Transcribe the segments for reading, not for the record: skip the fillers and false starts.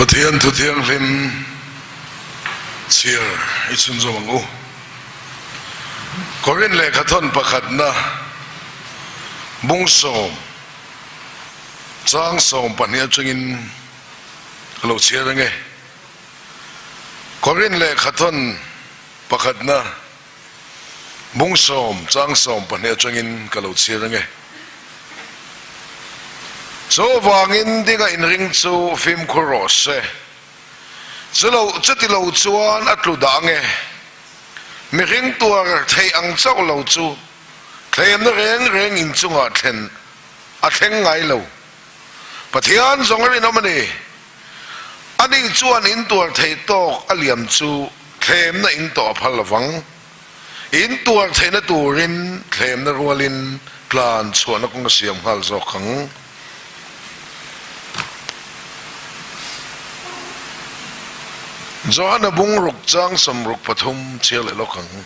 Pathian Thu Thianghlim chhiar i chhunzawm ang u. Korin lehkhathawn pakhatna bungsawm chang 12 atangin ka lo chhiar ange. Korin lehkhathawn pakhatna Bung sawm, chang 12 atangin ka lo chhiar ange. Chuvangin dinga inring chu fimkhur rawh se. Chulo, chuti lo chuan a tlu dah ange. Mihring tuar theih ang chauh lo chu thlemna reng reng inchungah thlen a thleng ngai lo. Pathian zawng a rinawm a ni. Ani chuan in tuar theih tawk a liam chu thlemna in tawh a phal lovang. In tuar theihna turin thlemna rualin tlan chhuahna kawng a siam nghal zawk ang. Johana bungruk chang 63 chhiar leh lawk ang.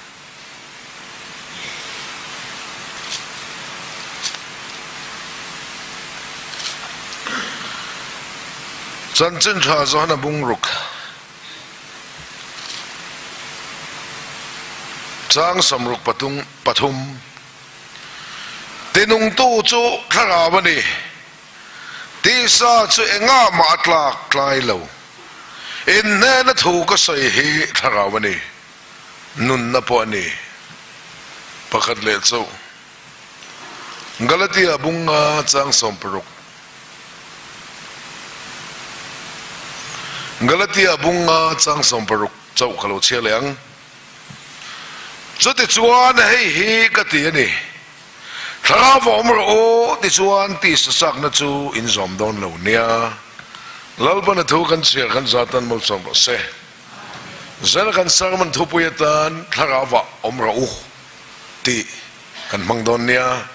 Chanchin tha Johana bungruk chang 63 Tinungtu chu thlarau a ni, tisa chu engah mah a tlak tlai lo. Inhnehna thu ka sawi hi thlarau a ni. Nunna pawh a ni. Pakhat leh chauh. Galatia bunga chang 60. Galatia bunga chang 60 chauh ka lo chhiar leh ang. Chutichuan hei hi ka ti a ni. Thlarau va awm rawh u tichuan tisa chakna chu in zawm dawn lo nia. Lalpana thu kan chhiar kan zatan malsawm rawh se. Zela kan sermon thupui atan thlarau ah awm rawh u tih kan hmang dawn nia.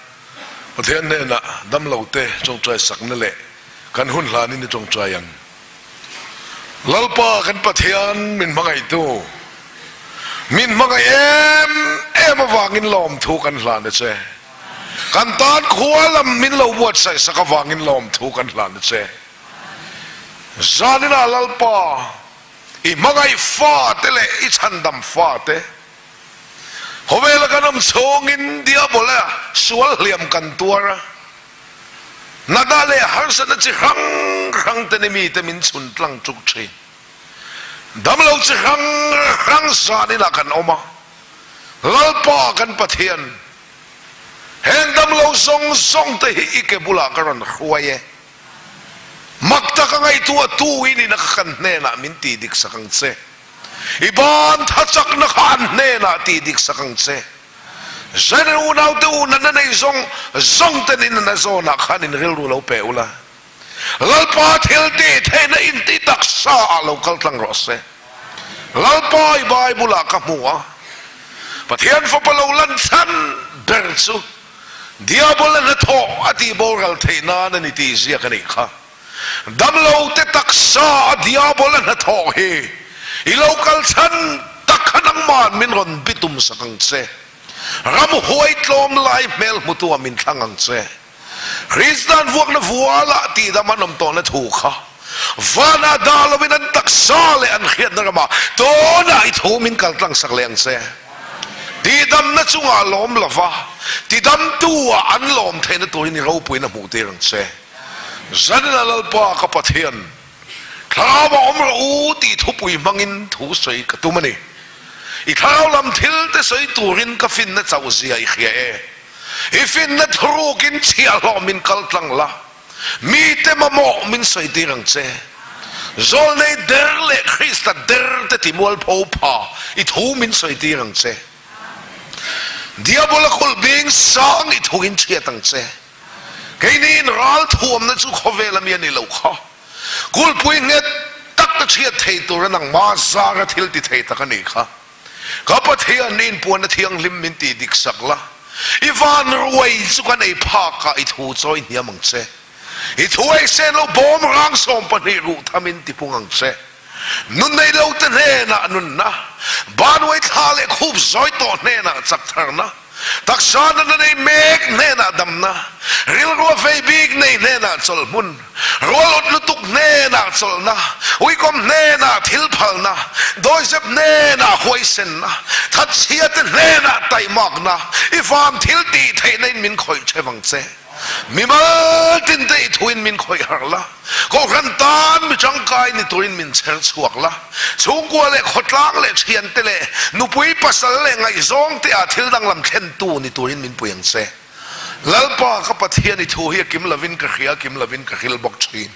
Pathian hnenah damlo te tawngtai sakna leh kan hun hlanin i tawngtai ang. Lalpa kan Pathian min hmangaihtu, min hmangaih em em avangin lawmthu kan hlan a che. Kan tan khua lam min lo buatsaih sak avangin lawmthu kan hlan a che. Zaninah Lalpa i hmangaih fate leh i chhandam fate khawvela kan awm chhungin Diabola sual hliam kan tuar a, natna leh harsatna chi hrang hrang te ni mite min chhun tlang tuk thin. Damlo chi hrang hrang zaninah kan awm a, Lalpa kan Pathian, heng damlo zawng zawng te hi i ke bulah ka rawn hruai e. Mak taka ngaihtuah tu i nihna kha kan hnenah min tih dik sak ang che. I ban tha chakna kha an hnenah tih dik sak ang che. Zanin unaute u natna nei zawng zawng ten in natna zawnah khan in rilru lo pe ula. Lalpa thil tih theihna in ti taksa ah lo kal tlang rawh se. Lalpa i Bible ah ka hmu a, Pathian fapa lo lan chhan ber chu Diabola hnathawh a tih boral theih nan a ni tih ziak a nih kha. Damlo te taksa a Diabola hnathawh hi i lo kal chhan tak kha nangman min rawn bitum sak ang che. Ramhuai tlawm lai hmel hmutu ah min thlang ang che. Kristan vuakna vualah tihdam an awm tawhna thu kha vanah dah lovin an taksa leh an hriatna ramah tunah i thu min kal tlang sak leh ang che. Tihdamna chungah lawm lova tidamtu ah an lawm theihna turin i ropuina hmuh tir ang che. Zanina Lalpa ka Pathian, thlarau ah awm rawh u tih thupui hmangin thu sawi ka tum a ni. I thlarau lam thil te sawi turin ka finna chauh zia i hria e. I finna thurukin chhiahhlawh min kal tlang la, mite mamawh min sawi tir ang che. Zawlnei der leh Krista der te ti mualpho pha i thu min sawi tir ang che. Diabola kulh bing sang i thu in chhiat ang che. Keini in ral thuamna chu khawvel ami a ni lo kha. Kulhpui nghet tak te chhiat thei tura nangmah zara thil ti thei tak a ni kha. Ka Pathian i inpuanna thianghlim min tih dik sak la, i van ruai chu kan ei phak ah i thu chawi hniam ang che. I thu ei sen lo bawm rang 12 ruh tham in ti pung ang che. Nun nei lo te hnenah nunna, banuai thla leh khup zawi tawh hnenah chak tharna, taksa natna nei mek hnenah damna, rilrua vei bik nei hnenah chawlhmun, rual awt lutuk hnenah. hnenah chawlhna, uikawm hnenah thilphalna, dawizep hnenah huaisenna, thatchhiate hnenah taihmakna, i van thil tih theihna in min khawih theuh ang che. Mimal tinte i thuin min khawih harh la, Kohhran tan mi tangkai ni turin min chher chhuak la, chhungkua leh khawtlang leh thiante leh nupui pasal leh ngaihzawng te ah thil danglam thlentu ni turin min pui ang che. Lalpa ka Pathian i thu hi a kim lovin ka hria, kim lovin ka hril bawk thin.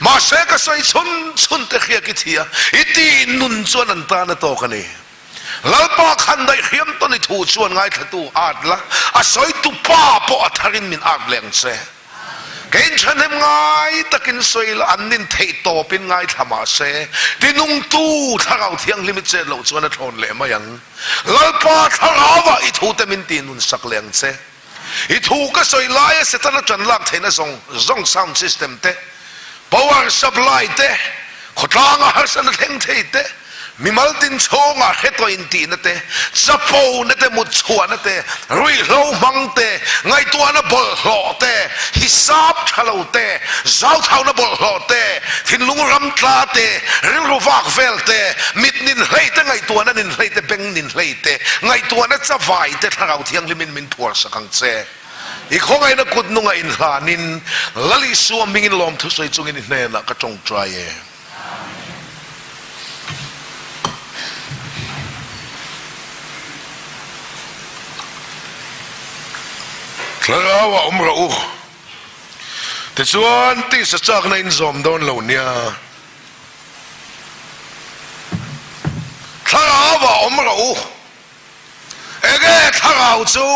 Mahse ka sawi chhun chhun te hriak i thia, i ti nun chuan an tan a tawk a ni. Lalpa khan daih hriam tawn i thu chuan ngaithlatu at la, a sawitu pa pawh a tharin min at leh ang che. Keiin thahnem ngai takin sawi la, an nin theih tawpin ngaithla mah se, tinungtu Thlarau Thianghlim i chet loh chuan a thlawn leh mai ang. Lalpa Thlarauah i thute min tih nun sak leh ang che. I thu ka sawi laia Setana ṭan lak theihna zawng zawng sound system te, power supply te, khawtlanga harsatna thleng thei te, Mimal tin chhungah hre tawh intihna te, chapona te, mutchhuahna te, ruihhlo hmang te, ngaihtuahna bawlhhlawh te, hisap tha lo te, zauthauna bawlhhlawh te, thinlung ram tla te, rilru vak vel te, mit nin hlei te, ngaihtuahna nin hlei te, beng nin hlei te, ngaihtuahna chavai te Thlarau Thianghlimin min phuarsak ang che. I khawngaihna kut nungah inhlanin Lal Isua hmingin lawmthu sawi chungin i hnenah ka tawngtai e. Thlarau ah awm rawh u. Tichuan tisa chakna in zawm dawn lo nia. Thlarau ah awm rawh u. Enge thlarau chu?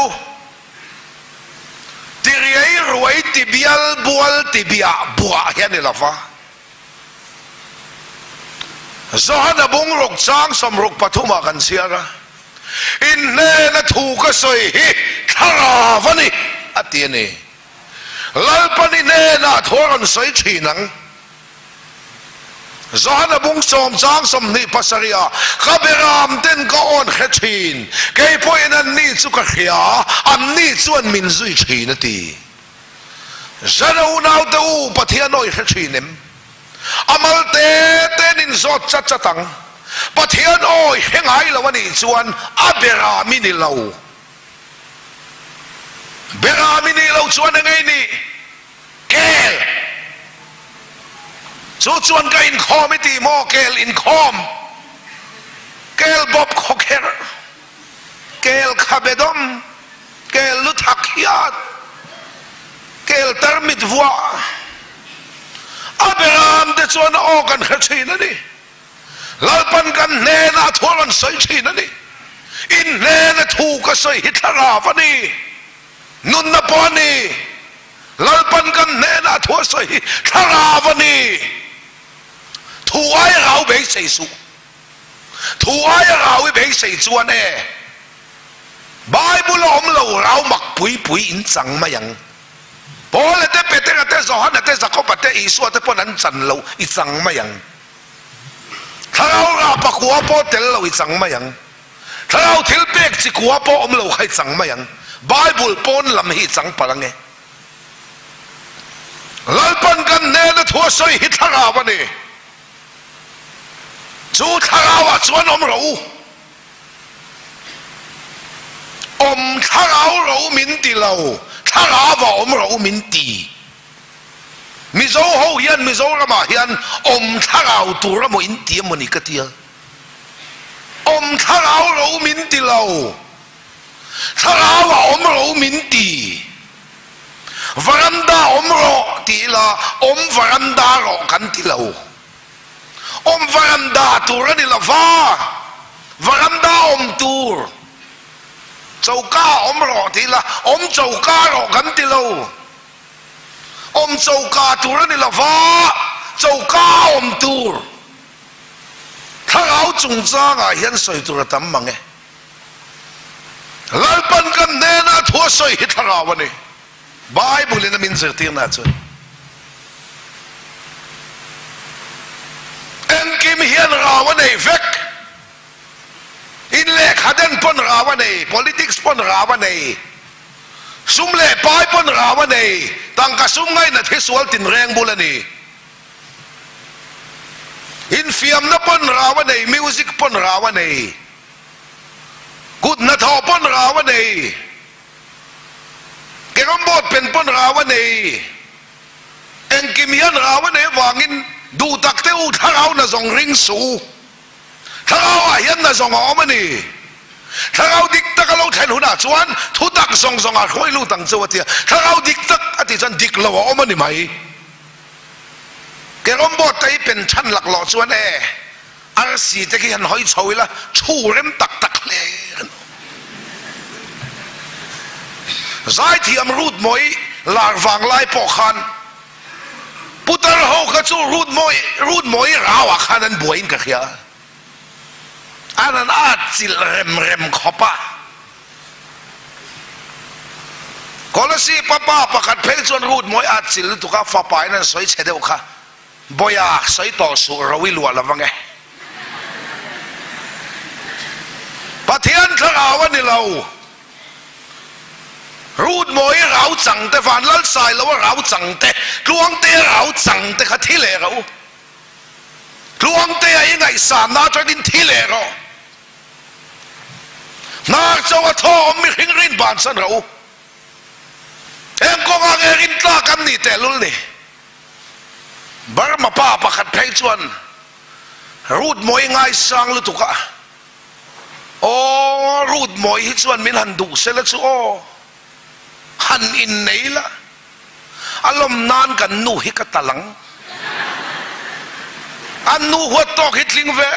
Ti riai ruai ti bial bual ti biah buah hi a ni lo va. Johana bungruk chang 63 ah kan chhiar a, In hnena thu ka sawi hi thlarau a ni, a ti a ni. Lalpan i hnenah thu a rawn sawi thin ang. Johana bung sawm chang 27 ah, Ka beram ten ka awn hre thin, kei pawhin anni chu ka hria, anni chuan min zui thin, a ti. Zan a unaute u Pathian awi hre thin em? A mal te ten in zawt chat chat ang. Pathian awi hre ngai lo a nih chuan a beram i ni lo. Beram i nih lo chuan eng ei nih? Kel! Chu chuan ka inkhawm i ti maw? Kel inkhawm? Kel bawp khawkherh? Kel khabe dawm? Kel lu thak hiat, kel tarmit vuah, a beram te chuan a aw kan hre thin a ni. Lalpan kan hnenah thu a rawn sawi thin a ni. In hnena thu ka sawi hi thlarau a ni, nunna pawh a ni. Lalpan kan hnenah thu a sawi hi thlarau a ni. Thu aia rau beisei suh. Thu aia rau i beisei chuan e. Bible a awm lo rau mak pui pui in chang mai ang. Paula te, Petera te, Johana te, Jakoba te, Isua te pawn an chan lo i chang mai ang. Thlarau rah pakua pawh tel lo i chang mai ang. Thlarau thil pek chi kua pawh awm lo kha i chang mai ang. Bible pawn lam hi i chang palh ang e. Lalpan kan hnena thu a sawi hi thlarau a ni. Chu thlarauah chuan awm rawh u. Awm thlarau ro min ti lo, thlarau a awm ro min ti. Mizo ho hian Mizoramah hian awm thlarau tur emaw in ti emaw ni ka tia. Awm thlarau ro min ti lo, thlarau a awm ro min ti. Varanda awm rawh ti ila, awm varanda rawh kan ti lo. Awm varanda tur a ni lo va, varanda awm tur choka awm rawh ti ila, awm choka rawh kan ti lo. Awm choka tur a ni lo va, choka awm tur. Thlarau chungchangah hian sawi tur a tam mang e. Lalpan kan hnenah thu a sawi hi thlarau a ni. Bible in a min zirtirna chuan engkim hian rau a nei vek. In lehkha den pawn rau a nei, politics pawn rau a nei, sum leh pai pawn rau a nei, tangka sum ngainat hi sual tinreng bul a ni. Infiamna pawn rau a nei, music pawn rau a nei, kut hnathawh pawn rau a nei, carrom board pen pawn rau a nei. Engkim hian rau a nei avangin duh tak te u thlarau na zawng ring suh u. Thlarauah hian na zawng a awm a ni. Thlarau dik tak a lo thlen hunah chuan thu tak zawng zawng ah hruai lut ang cheu a ti a. Thlarau dik tak a tih chuan dik lo a awm a ni mai. Carrom board te hi pen chhan laklawh chuan e arsi te khi han hawi chho ila thu rem tak tak hle an awm. Zaithiam Rutmawi lar vang lai pawh khan Putar ho kha chu Rutmawi Rutmawi rauah khan an buaiin ka hria. An an at chilh rem rem khawp a. Kolasib a pa pakhat phei chuan Rutmawi at chilh lutuk a fapa in an sawi chhe deuh kha Bawia sawi tawh suh ro i luah lo vang e. Pathian thlarau a ni lo. Rutmawi rau chang te, Vanlalsailoa rau chang te, Tluangtea rau chang te kha thi leh rawh u. Tluangtea i ngaihsanna atangin thi leh rawh. Hnar cho a thaw awm mihring rin bansan rawh u. Eng kawngah nge rin tlak an nih tehlul ni? Burma pa pakhat phei chuan Rutmawi ngaisang lutuk a, Aw, Rutmawi hi chuan min han duh sela chu aw, han innei la, a lawm nan kan nu hi ka tal ang. An nu huat tawk hi tling ve.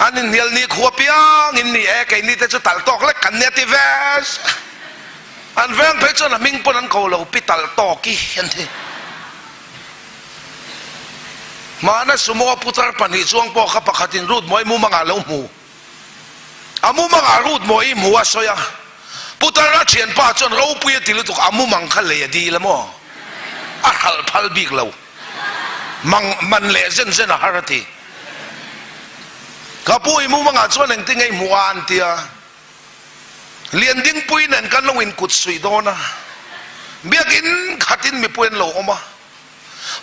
An inhnial ni khua piangin ni e, keini te chu tal tawk lek kan nia ti ve. An veng phei chuan a hming pawn an ko lo, pi tal tawk i an ti. Hmana sumo a putar pahnih chuang pawh kha pakhatin Rutmawi mumangah a lo hmu. A mumangah Rutmawi i hmu a sawi a, putar a thianpa chuan ropui a ti lutuk, a mumang kha lei a dil a maw? A hralh phal bik lo. Mang man leh zen zen a har a ti. Ka pu i mumangah chuan engtin nge i hmuh a an ti a. Liandingpui nen kan lo inkut suih dawn a, biakin khatin mipui an lo awm a,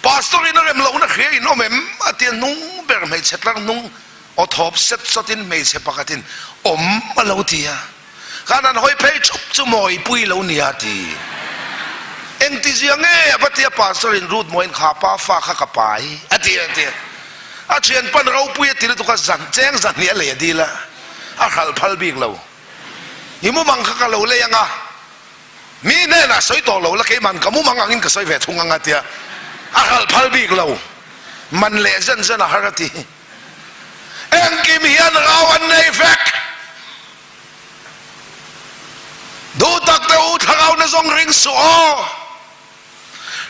Pastor in a rem lohna hria in awm em? a ti a, hnung ber hmeichhe tlar hnung aw thawp set sawtin hmeichhe pakhatin awm a lo ti a, khan an hawi phei thup chu mawipui lo nia a ti. Engtizia nge a va ti a, Pastor in Ruth mawiin kha pa fa kha ka pai a ti a ti a, a thianpan ropui a ti lutuk a, zan cheng zahnih a lei a dil a. A hralh phal bik lo. I mumang kha ka lo lei ang a, mi hnenah sawi tawh lo la keiman ka mumang angin ka sawi ve thung ang a tia. A hralh phal bik lo. Man leh zen zen a har a ti. Engkim hian rau an nei vek. Duh tak te u thlarau na zawng ring suh aw.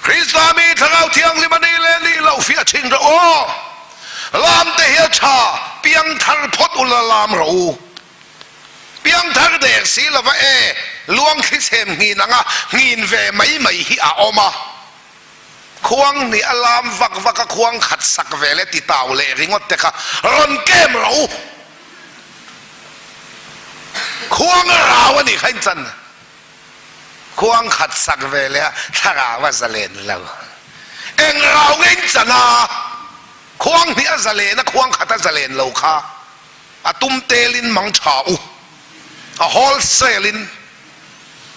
Krista mi Thlarau Thianghlim a nih leh nih loh fiah thin rawh aw. Lam te hi a tha, piangthar phawt ula lam rawh u. Piangthar dek si lova e, luang thlichhem nghin anga nghin ve mai mai hi a awm a. Khuang hnih a lam vak vak a khuang khat sak ve leh ti tau leh ringawt te kha rawn kem rawh u. Khuang a rau a nih kha in chan. Khuang khat sak ve leh a thlarau a zalen lo. Eng rau nge in chan a, khuang hnih a zalen a, khuang khat a zalen lo kha a tum tel in mang tha u, a wholesale in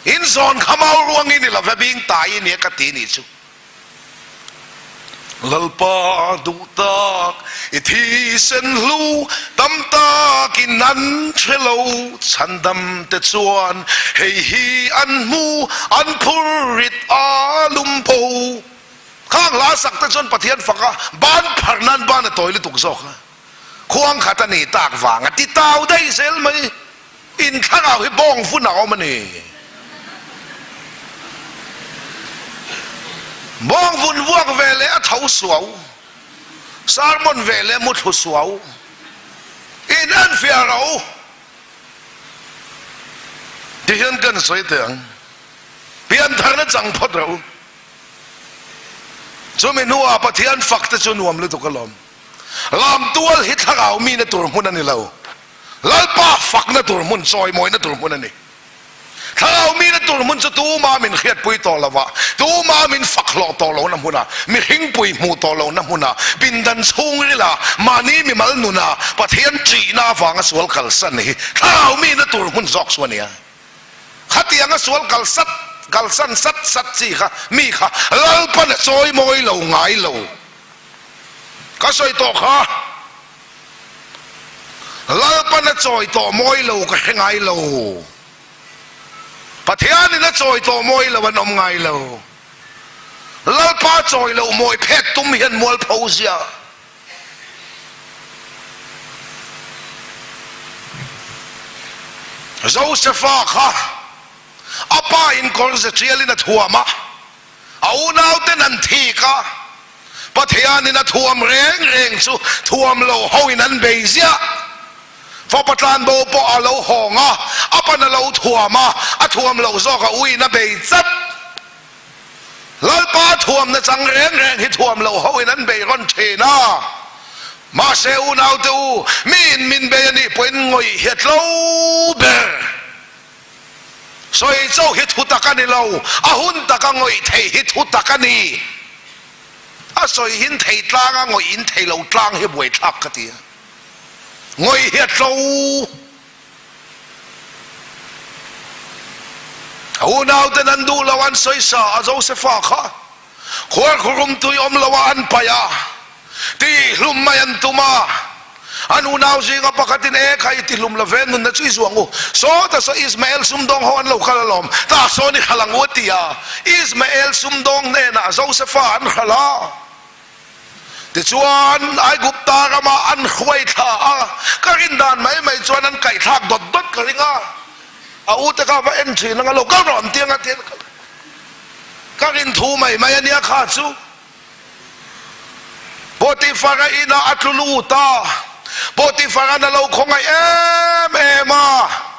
in zawn kha mau ruang i ni lo ve bing tai i nia ka ti nih chu. Lalpa duh tak i thisen hlu tam takin an hre lo, chhandam te chuan hei hi an hmu, an phur rit a lum pho. Khang hla sak te chuan Pathian fak a, ban phar nan ban a tawi lutuk zawk a, khuang khat a ni tak vang a ti tau daih zel mai. In thlarau hi bawng vun a awm a ni. Bawng vun vuak ve leh a tho suau, sermon ve leh mu thlu suau. In en fiah rawh u. Tihian kan sawi teh ang. Piantharna chang phawt rawh u. Chumi hnuah Pathian fak te chu nuam lutuk alawm. Lamtual hi thlarau mina tur hmun a ni lo. Lalpa fakna tur hmun, chawimawina tur hmun a ni. Thlarau mina tur hmun chu tuma min hriatpui tawh lo a, tuma min fak hlawh tawh lohna hmuna, mihringpui hmuh tawh lohna hmuna, pindan chhungrila mahni mimal nuna Pathian ṭihna avanga sual kalsan hi thlarau mina tur hmun zawk chu a nia. Khatianga sual kal sat, kalsan sat sat chi kha mi kha Lalpan a chawi mawi lo ngai lo. Ka sawi tawh kha. Lalpan a chawi tawh mawi lo ka hre ngai lo. Pathianin a chawi tawh mawi lo an awm ngai lo. Lalpa chawi loh mawi phet tum hian mualpho ziah. Josefa kha a pa in kawr ze tialin a thuam a, a unauten an thik a, Pathianin a thuam reng reng chu thuam lo hoin an bei ziah. Fapa tlanbo pawh a lo hawng a, a pan a lo thuam a, a thuam loh zawk a uiin a bei chat. Lalpa thuamna chang reng reng hi thuam loh hoin an bei rawn thin a. Mahse unaute u, miin min bei a nih pawhin ngawih hi a tlo ber. Sawi chauh hi thu tak a ni lo, a hun taka ngawih theih hi thu tak a ni. A sawi hin thei tlanga ngawih in thei lo tlang hi buaithlak ka ti a. Ngawih hi a tlo. A unauten an duh lo an sawisa a Josefa kha khuarkhurum tui awm lo ah an paih a, tihlum mai an tum a. An unau zinga pakhatin, E kha i tihlum lo ve, nunna chu i zuang u. Sawta saw Ismael sumdawng ho an lo kal alawm, tah sawn i hral ang u a ti a. Ismael sumdawng hnenah Josefa an hral a. Tichuan, Aigupta ramah an hruai thla a, ka rin dan mai mai chuan an kaihthlak dawt dawt ka ring a. A u te kha va en thin anga lo kal rawh an ti anga tian ka rin thu mai mai a nia kha chu. Potifara inah a tlu lut a, Potifara'n a lo khawngaih em em a.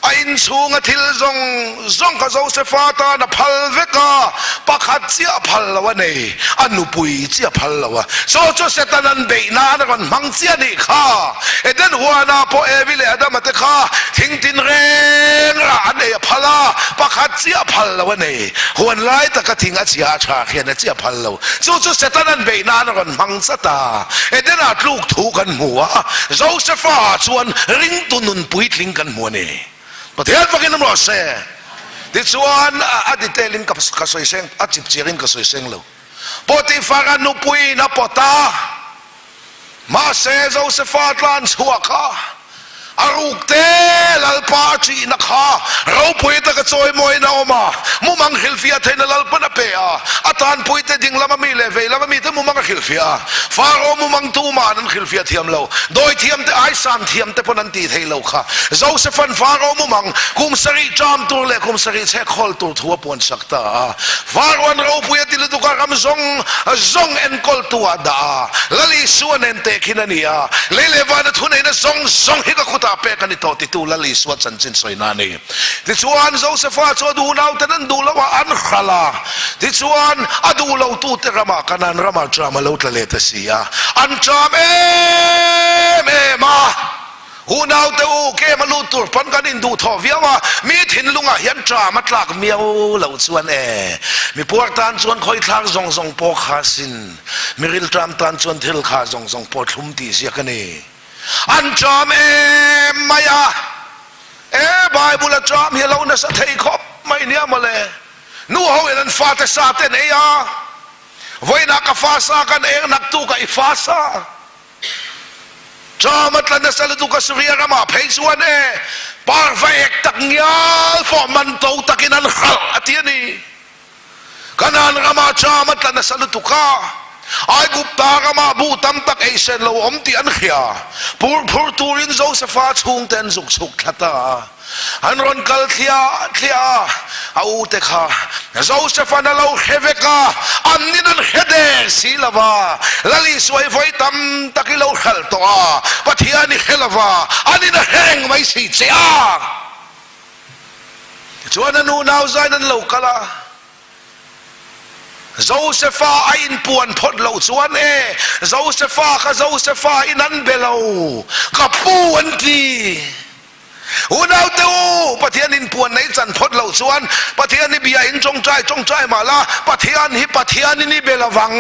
A inchhunga thil zawng zawng kha Josefa tan a phal vek a, pakhat chiah a phal lo a nei, a nupui chiah a phal lo a. Chaw chu Setanan beih nan a rawn hmang chiah a nih kha. Eden huanah pawh Evi leh Adama te kha thing tin reng rah an ei a phal a, pakhat chiah a phal lo a nei. Huan lai taka thing a chhia a tha khian a chiah phal lo. Chu chu Setanan beih nan a rawn hmang zat a. Edena tluk thu kan hmu a, Josefa ah chuan ringtu nun puitling kan hmu a ni. Pathian fakin awm rawh se. Tichuan a detail in ka sawi seng, a chipchiar in ka sawi seng lo. Potifara nupui in a pawt a. Mahse, Josefa tlan chhuak a, a ruk te Lalpa a ṭihna kha ropui taka chawimawiin a awm a, mumang hrilhfiah theihna Lalpan a pe a, a tanpuite ding lama mi leh vei lama mite mumang a hrilhfiah a. Faro mumang tuma'n an hrilhfiah thiam lo, dawithiamte aisan thiamte pawn an tih theih lo kha. Josefan Faro mumang kum sarih ṭam tur leh kum sarih chhek hawl tur thu a puansak ta a. Faro an ropui a ti lutuk a, ram zawng zawng enkawltu ah dah a, Lal Isua nen tehkhin a ni a, lei leh vana thuneihna zawng zawng hi ka khutah pek a ni tawh titu Lal Isua chanchin sawina a ni. Tichuan, Josefa chu a duh nauten an duh lo a, an hral a. Tichuan, a duh lotute ramah Kanaan ramah ṭam a lo tla leh ta si a, an ṭam em em a. Unaute u, kem a lut tur pawn kan induhthawh viau a, mi thinlungah hian ṭam a tlak miau loh chuan e, mi puar tan chuan khawithlak zawng zawng pawh kha sin, mi rilṭam tan chuan thil kha zawng zawng pawh thlum tih ziak a ni. An ṭam em mai a, e Bible a ṭam hi a lo nasa thei khawp mai nia mawle. Nu ho in an fate sa te an ei a, vawiinah ka fa sa kan eng naktukah i fa sa. Chama tla nasa lutuk a Suria ramah phei chuan e parva ek tak ngial pawh man to takin an hralh a ti a ni. Kanaan ramah chama tla nasa lutuk a, Aigupta ramah buh tam tak ei sen lo awm tih an hria. Pur phur turin Josefa chhungte an zuk chhuk thla ta a. An rawn kal thliah thliah a, a ute kha Joseph-a'n a lo hre vek a, an nin an hre der si lo va. Lal Isua i vawi tam tak i lo hralh tawh a, Pathian i hre lo va, an in a hre reng mai si che a. Tichuan a nu nau zain an lo kal a. Josefa a inpuan phawt loh chuan e, Josefa kha Josefa in an be lo, ka pu an ti. Unaute u, Pathian inpuan nei chan phawt loh chuan Pathian hi bia in tawngtai tawngtai mah la, Pathian hi Pathian in i be lovang,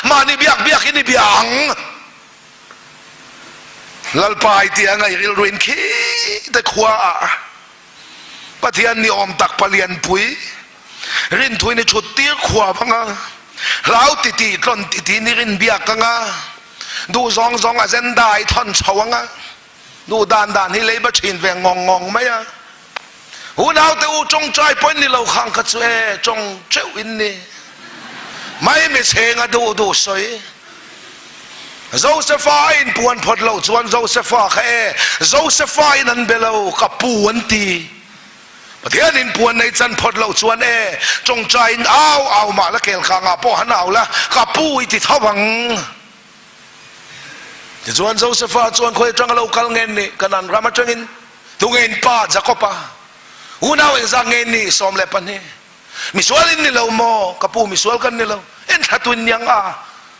mahni biak biak in i bia ang. Lalpa i tia ngaih rilru in khi te khua ah Pathian ni awm tak palianpui rinthuin i thut tir khua vang a, hlau titi tlawn titi ni rin biak ang a, duh zawng zawng agenda i thawn chho ang a, Duh dan dan hi leiba thin ve ngawng ngawng mai a. Unaute u tawngtai pawh in ni lo khang kha chu e, tawng teuh in ni. Mai mi chheng a duh duh sawi. Josepha a inpuan phawt loh chuan Josepha kha e, Josepha in an be lo, ka pu an ti. Pathian inpuan nei chan phawt loh chuan e, tawngtai in au au mah la kel kha ngah pawh han au la, ka pu i ti tho ang. Tichuan Josefa chuan khawi atanga lo kal nge ni? Kanaan ram atangin. Tunge in pa Jakoba? Unau engzah nge ni? 12. Misual in ni lo maw? Ka pu misual kan ni lo. Enthlatu in niang a?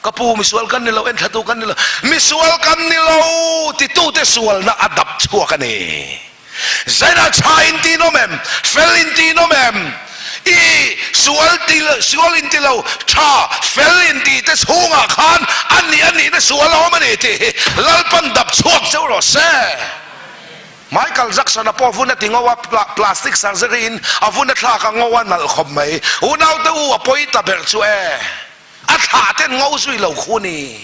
Ka pu misual kan ni lo, enthlatu kan ni lo. Misual kan ni lo titute sualna a dap chhuak a ni. Zaina tha in ti nawm em? Fel in ti nawm em? I sual ti sual in ti lo, tha fel in ti te chhungah khan a nih a nihna sual a awm a ni tih hi Lalpan dap chhuak cheu rawh se. Michael Jackson a pawh vun a ti ngo a, plastic surgery in a vun a thlak a ngo a nalh khawp mai. Unaute u a pawi ta ber chu e. A thlah ten ngo zui lo khu ni.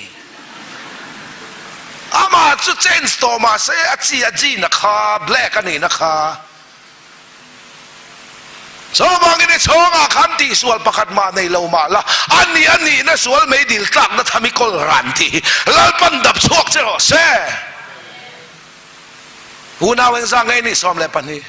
Amah chu change tawh mahse a chi a gene a kha black a nihna kha. Chuvangin i chhawngah khan tihsual pakhat mah nei lo mah la, a nih a nihna sual mei dil tlakna tham i kawl ran tih hi Lalpan dap chhuak che rawh se. Unau engzah nge ni 12.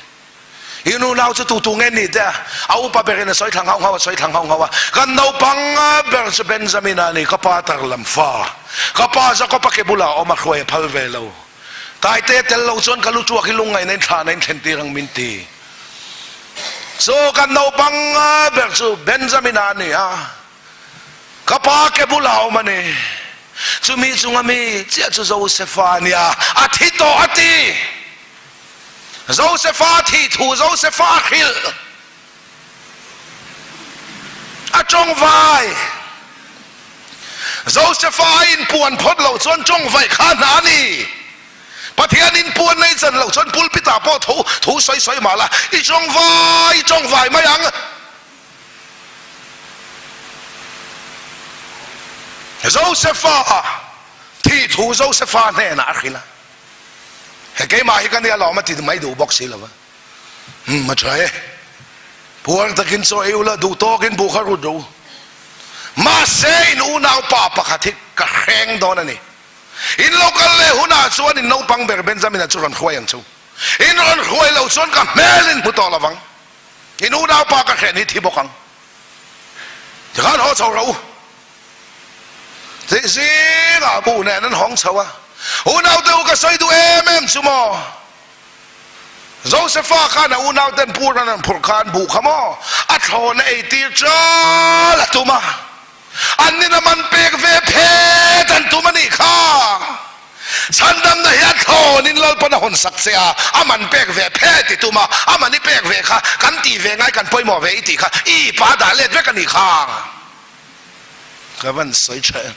I nu nau chu tu tu nge ni te a upa berin a sawi thla nghauh nghauh a sawi thla nghauh nghauh a kan naupang ber chu Benjamin a ni ka pa tar lam fa ka pa Jakob a ke bulah a awm a hruai a phal ve lo Taite tel lo chuan ka lu tuak hi lungngaihna in thla na in thlen tir ang min ti chu kan naupang ber chu Benjamin a ni a ka pa ke bulah a awm a ni chumi chunga mi chiah chu Josefa a nia a thi tawh a ti. Josefa thih thu Josefa a hrilh. A tawngvai. Josefa a inpuan phawt loh chuan tawngvaih kha hna a ni. Pathian inpuan nei chan loh chuan pulpit ah pawh thu thu sawi sawi mah la, i tawngvai i tawngvai mai ang. Josefa thih thu Josefa hnenah a hrilh a. He keimah hi ka nia lawm a ti mai duh bawk si lo va. Umm a tha e. Puar takin chaw ei ula duh tawkin buh kha rut rawh u. Mahse in unaupa pakhat hi ka hreng dawn a ni. In lo kal leh hunah chuan in naupang ber Benjamina chu rawn hruai ang chu. In rawn hruai loh chuan ka hmel in hmu tawh lo vang. In unaupa ka hren hi thi bawk ang. Tikhan haw chho rawh u. Tih zingah buh nen an hawng chho a, Unaute u ka sawi duh em em chu maw? Josefa khan a unauten pur an rawn phurh khan buh kha maw a thlawn a eitir chal a tum a, an nin a man pek ve phet an tum a nih kha. Chhandamna hi a thlawnin Lalpan a hawn sak che a, a man pek ve phet i tum a, a man i pek ve kha kan tih ve ngai kan pawimawh ve i tih kha i pa dah let vek a nih kha. Ka van sawi tha em.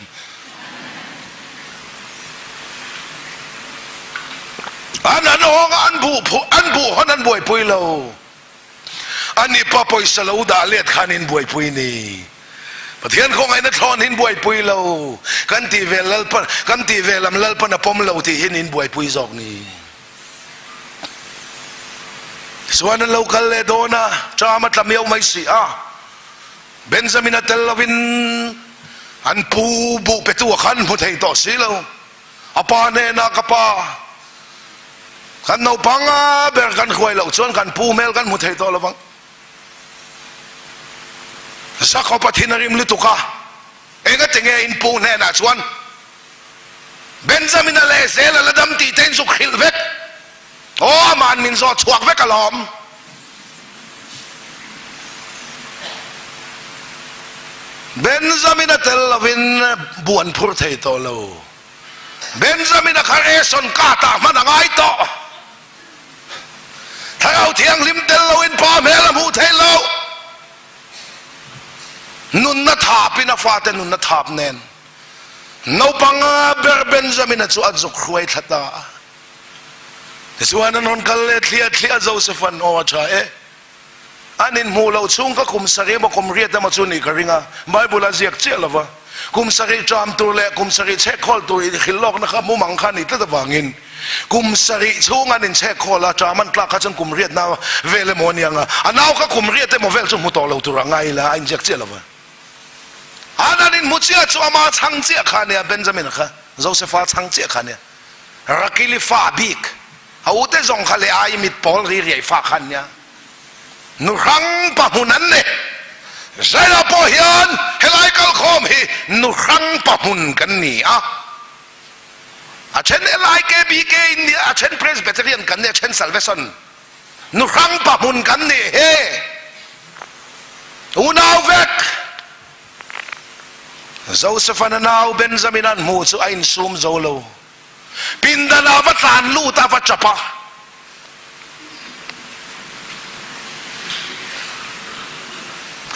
An an awng a, an buh phu, an buh hawn an buaipui lo. Ani pa pawisa lo dah let khan in buaipui ni. Pathian khawngaihna thlawn hin buaipui lo. Kan tih ve Lalpan, kan tih ve lam Lalpan a pawm lo tih hin in buaipui zawk ni. Tichuan an lo kal leh dawn a, ṭam a tla miau mai si a. Benjamin-a tel lovin an pu buh petu a khan hmu thei tawh si lo. A pa hnenah, Ka pa, kan naupang ber kan hruai loh chuan kan pu hmel kan hmu thei tawh lovang. Jakob-a thin a rim lutuk a, Engati nge in pu hnenah chuan Benjamin-a leh zel a la dam tih te in zuk hrilh vek? Aw, ama'n min zawh chhuak vek alawm. Benjamin a tel lovin bu an phur thei tawh lo. Benjamin a kha ration card ah hman a ngai tawh. Thlarau Thianghlim tel loin Pa hmel a hmuh theih loh. Nunna thapin a fate nunna thap nen naupang ber Benjamina chu a zuk hruai thla ta a. Tichuan an rawn kal leh thliah thliah Joseph-a'n aw a tha e. An inhmuh loh chhung kha kum sarih emaw kum riat emaw chu nih ka ring a, Bible a ziak chiah lo va. Kum sarih ṭam tur leh kum sarih chhek khawl tur inhrilh lawkna kha mumang kha a nih tlat avangin kum sarih chhung an inchhek khawl a, ṭam an tlak kha chuan kum riatna vel emaw a ni ang a, a nau kha kum riat emaw vel chu hmu tawh lo tur a ngai ila a inziak chiah lo va. An an inhmu chiah chu ama chhang chiah kha a nia, Benjamin-a kha Joseph-a chhang chiah kha a nia, Rakili fa bik. A ute zawng kha leh ai mit pawl ri riai fa kha an nia. Nu hrang pa hmun an ni. Zaila pawh hian helai kalkhawm hi nu hrang pa hmun kan ni a. A then LIKBK in nia, a then Presbyterian kan ni, a then Salvation. Nu hrang pa hmun kan ni he. Unau vek. Joseph-an a nau Benjamin-an hmu chu a insum zo lo. Pindan ah va tlan lut a va chap a.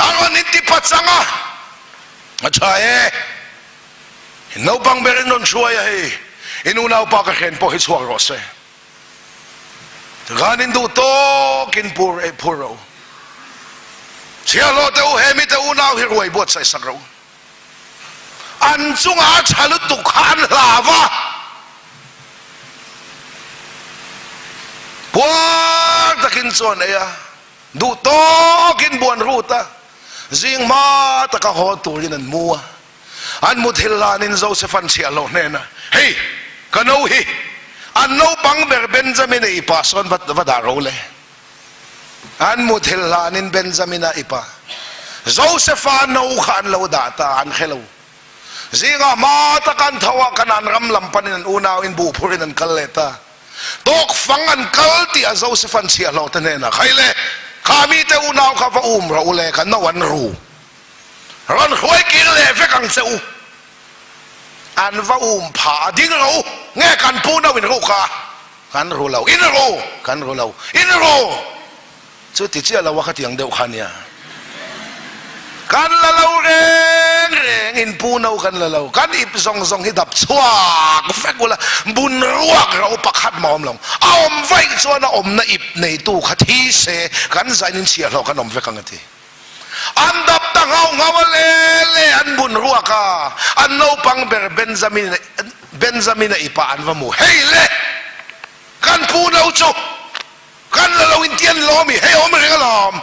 A rawn inti pachang a, A tha e, in naupang ber in rawn hruai a hei, in unaupa ka hren pawh hi chhuak rawh se. Tikhan in duh tawk in pur eh phur rawh u. Chhiahhlawh teh u, he mite unau hi ruai buatsaih sak rawh u. An chungah a tha lutuk kha an hlau a, puar takin chuan ei a, duh tawkin buan rut a, zing hma taka haw turin an mu a. An muthilh hlanin Joseph-a'n chhiahhlawh hnenah, Hei, ka no hi, an naupang ber Benjamin-a i pah sawn va dah ro le. An muthilh hlanin Benjamina i pa Josefa no kha an lo dah ta, an hre lo. Zingah hma taka an tho a, Kanaan ram lam panin an unau in buh phurin an kal leh ta. Tawk fang an kal tih a Josefa'n chhiahhlawh te hnenah, Khai le, kha mite unau kha va um rawh u le, ka no an ru. Rawn hruai kir leh vek ang che u. An va um phah a, ding rawh u, nge kan pu no in ruk a? Kan ru lo, in ru, kan ru lo, in ru! Chu ti chiah lo a khatiang deuh kha nia. Kan la lo reng reng, in pu no kan la lo, kan ip zawng zawng hi dap chhuak vek ula, bun ruak ro pakhat mah awm lo. A awm vaih chuan a awmna ip neitu kha thi se, kan zain in chhiahhlawh kan awm vek ang a ti. An dap ta nghauh nghauh a le le an bun ruak a, an naupang ber Benjamin Benjamin-a ipah an va mu. Hei le! Kan pu no chu kan la lo intian lawm i, hei awm reng alawm.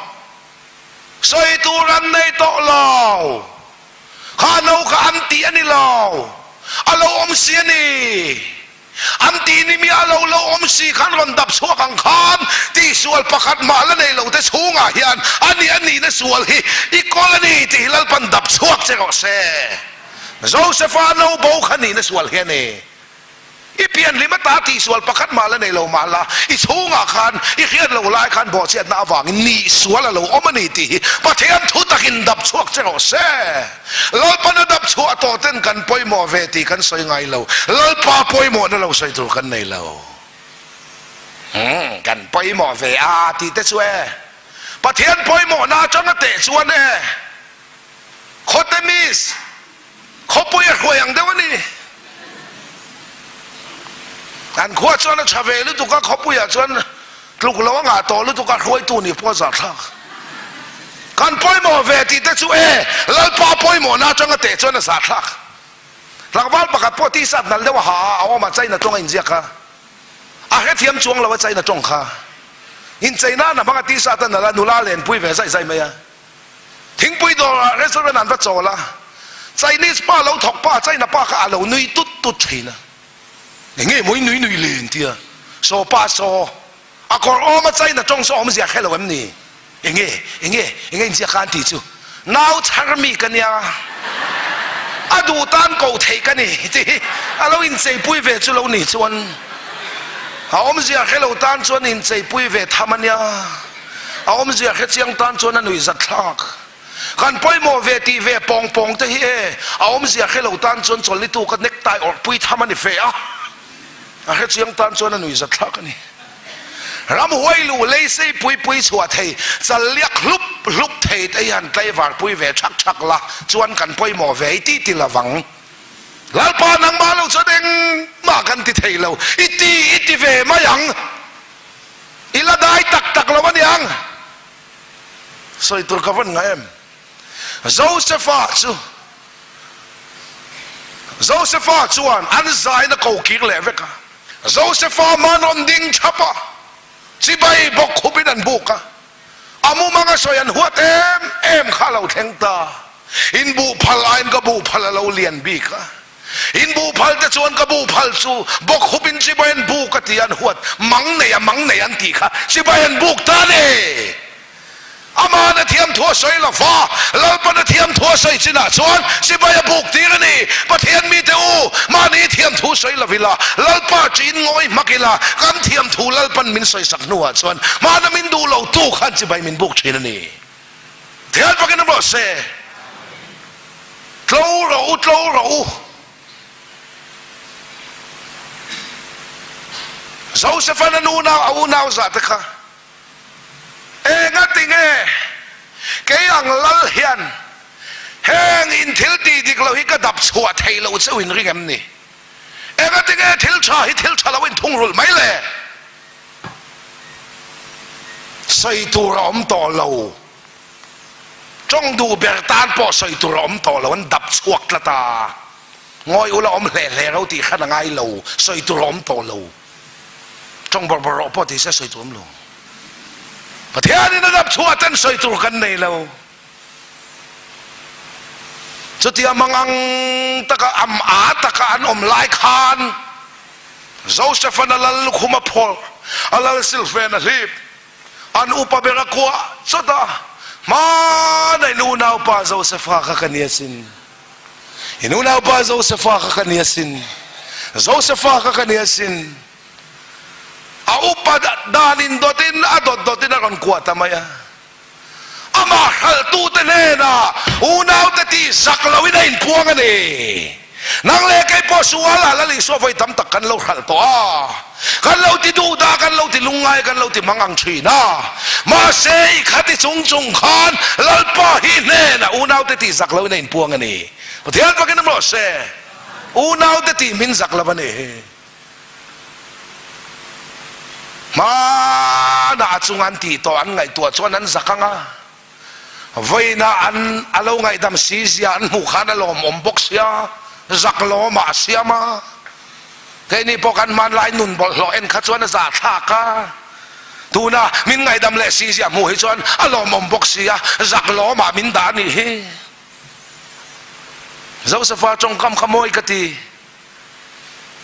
Sawi tur an nei tawh lo. Kha no kha an tih a ni lo. A lo awm si a ni. An tih ni miah lo lo awm si khan rawn dap chhuak ang khan tihsual pakhat mah la nei lo te chhungah hian a nih a nihna sual hi i kawl a ni tih hi Lalpan dap chhuak che rawh se. Josepha no bo kha nihna sual hi a ni. I pianhlim ata tihsual pakhat mah la nei lo mah la i chhungah khan i hriat lo lai khan bawhchhiatna avangin nihsual a lo awm a ni tih hi Pathian thu takin dap chhuak che rawh se. Lalpan a dap chhuah tawh ten kan pawimawh ve tih kan sawi ngai lo. Lalpa pawimawhna lo sawi tur kan nei lo. Umm, kan pawimawh ve a tih te chu e. Pathian pawimawhna atanga teh chuan e. Khawte miss, khawpui a hruai ang deuh a ni. An khua chuan a tha ve lutuk a, khawpuiah chuan Tluk lo a ngah tawh lutuk a hruaitu nih pawh a zahthlak. Kan pawimawh ve tih te chu e, Lalpa pawimawhna atanga teh chuan a zahthlak. Tlangval pakhat pawh t-shirt nal deuh a ha a, a awm a China tawng a inziak kha. A hrethiam chuang lo a China tawng kha. Incheina na hmanga t-shirt a nal a, nula lenpui ve zaih zaih mai a. Thingpui dawrah restaurant an va chawl a, Chinese pa lo thawk pa China pa kha a lo nui tut tut thin a. Enge maw i nui nui le an ti a, saw pa saw, a kawr awm a China tawng saw awmzia hre lo em ni? Enge, enge, enge inzia kha an tih chu, nau chhar mi ka nia, a duh tan koh theih ka ni tih hi a lo incheipui ve chu lo ni chuan a awmzia hre lo tan chuan incheipui ve tham a nia, a awmzia hre chiang tan chuan a nuihzat thlak. Kan pawimawh ve tih ve pawng pawng te hi e, a awmzia hre lo tan chuan chawlhni tu ka necktie awrh pui tham a ni fe a, a hre chiang tan chuan a nuihzat thlak a ni. Ramhuai luh lei sei pui pui chhuah thei, chal liak hlup hlup thei te hi han tlaivar pui ve thak thak la chuan kan pawimawh ve i ti ti lovang. Lalpa nangmah lo chuan engmah kan ti thei lo, i ti i ti ve mai ang. I la dai tak tak lo aniang. Sawi tur ka vawn ngai em? Josefa chu Josefa chuan an zaina ko kir leh vek a. Josefa man rawn ding thap a, chibai bawk khupin an buk a. A mumanga sawi an huat em em kha a lo thleng ta. In buhphal aiin ka buhphal a lo lian bik a. In buhphal te chuan ka buhphal chu bawk khupin chibai an buk a ti a, an huat mang nei a mang nei an tih kha chibai an buk ta a ni. Aman a thiam thu a sawi lo va, Lalpan a thiam thu a sawi chinah chuan sipai a buk tir a ni. Pathian mite u, mahni thiam thu sawi lo ila, Lalpa ṭiin ngawi hmak ila, kan thiam thu Lalpan min sawisak hnuah chuan hmana min duh lo tu khan chibai min buk ṭhin a ni. Thian fakin awm rawh se. Tlo rawh u, tlo rawh u. Joseph-an a nunau, a unau zah te kha. Engati nge kei ang lal hian heng in thil tih dik lo hi ka dap chhuah thei lo cheu in ring em ni? Engati nge thil tha hi thil tha lo in thungrulh mai le? Sawi tur a awm tawh lo. Tawng duh ber tan pawh sawi tur a awm tawh lo, an dap chhuak tlat a. Ngawi ula awm hle hle ro tih khan a ngai lo, sawi tur a awm tawh lo. Tawng bawrh bawrh rawh pawh ti se sawi tur awm lo. Pathianin a dap chhuah ten sawi tur kan nei lo. Chutia mangang taka am a taka an awm lai khan Joseph-an a lal lukhum a phawrh, a lal silhfen a hlip, an upa ber a kuah chawt a, Hmanah in unaupa Joseph-a kha ka ni asin. In unaupa Josefa kha ka ni asin, Josefa kha ka ni asin. A upa dan in dawtin a dawt dawtin a rawn kuah ta mai a. Amah hralhtute hnenah unaute tih zak loin a inpuang a ni. Nang leh kei pawh sualah Lal Isua vawi tam tak kan lo hralh tawh a. Kan lo ti duh dah, kan lo ti lungngai, kan lo ti mang ang thin a. Mahse i khati chung chung khan Lalpa hi hnenah unaute tih zak loin a inpuang a ni. Pathian fakin awm rawh se. Unaute tih hmin zak lo a ni. Hmanah a chung an tih tawh an ngaihtuah chuan an zak ang a. Vawiinah an a lo ngaihdam si zia an hmuh khan a lawmawm bawk sia, zak lawmah a siam a. Keini pawh kan hmanlai nun bawlhhlawh en kha chuan a zahthlak a, tuna min ngaihdam leh si zia hmuh hi chuan a lawmawm bawk sia, zak lawmah min dah a nih hi. Josefa tawngkam kha mawi ka ti.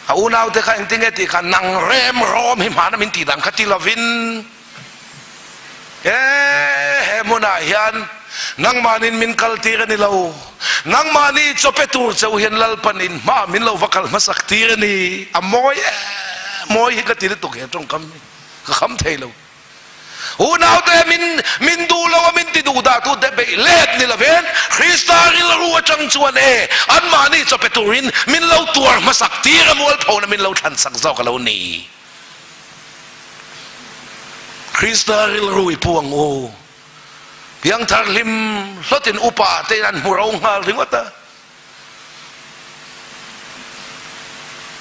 A unaute kha engtin nge tih kha nang rem rawm hi hmana min tih dan kha ti lovin, He he hmunah hian nangmahniin min kal tir a ni lo, nangmahni chaw pe tur cheu hian Lalpan in hmaah min lo va kal hmasak tir a ni. A mawi em mawi hi ka ti lutuk he tawngkam hi ka kham thei lo. Unaute min min duh lo a min ti duh dah tute beih let ni lovin Krista rilru atang chuan e anmahni chaw pe turin min lo tuar hmasak tir a mualphona min lo thlansak zawk a lo ni. Krista rilru i pu ang u. Piangthar hlim hlawtin upa tein an hmu ro nghal ringawt a.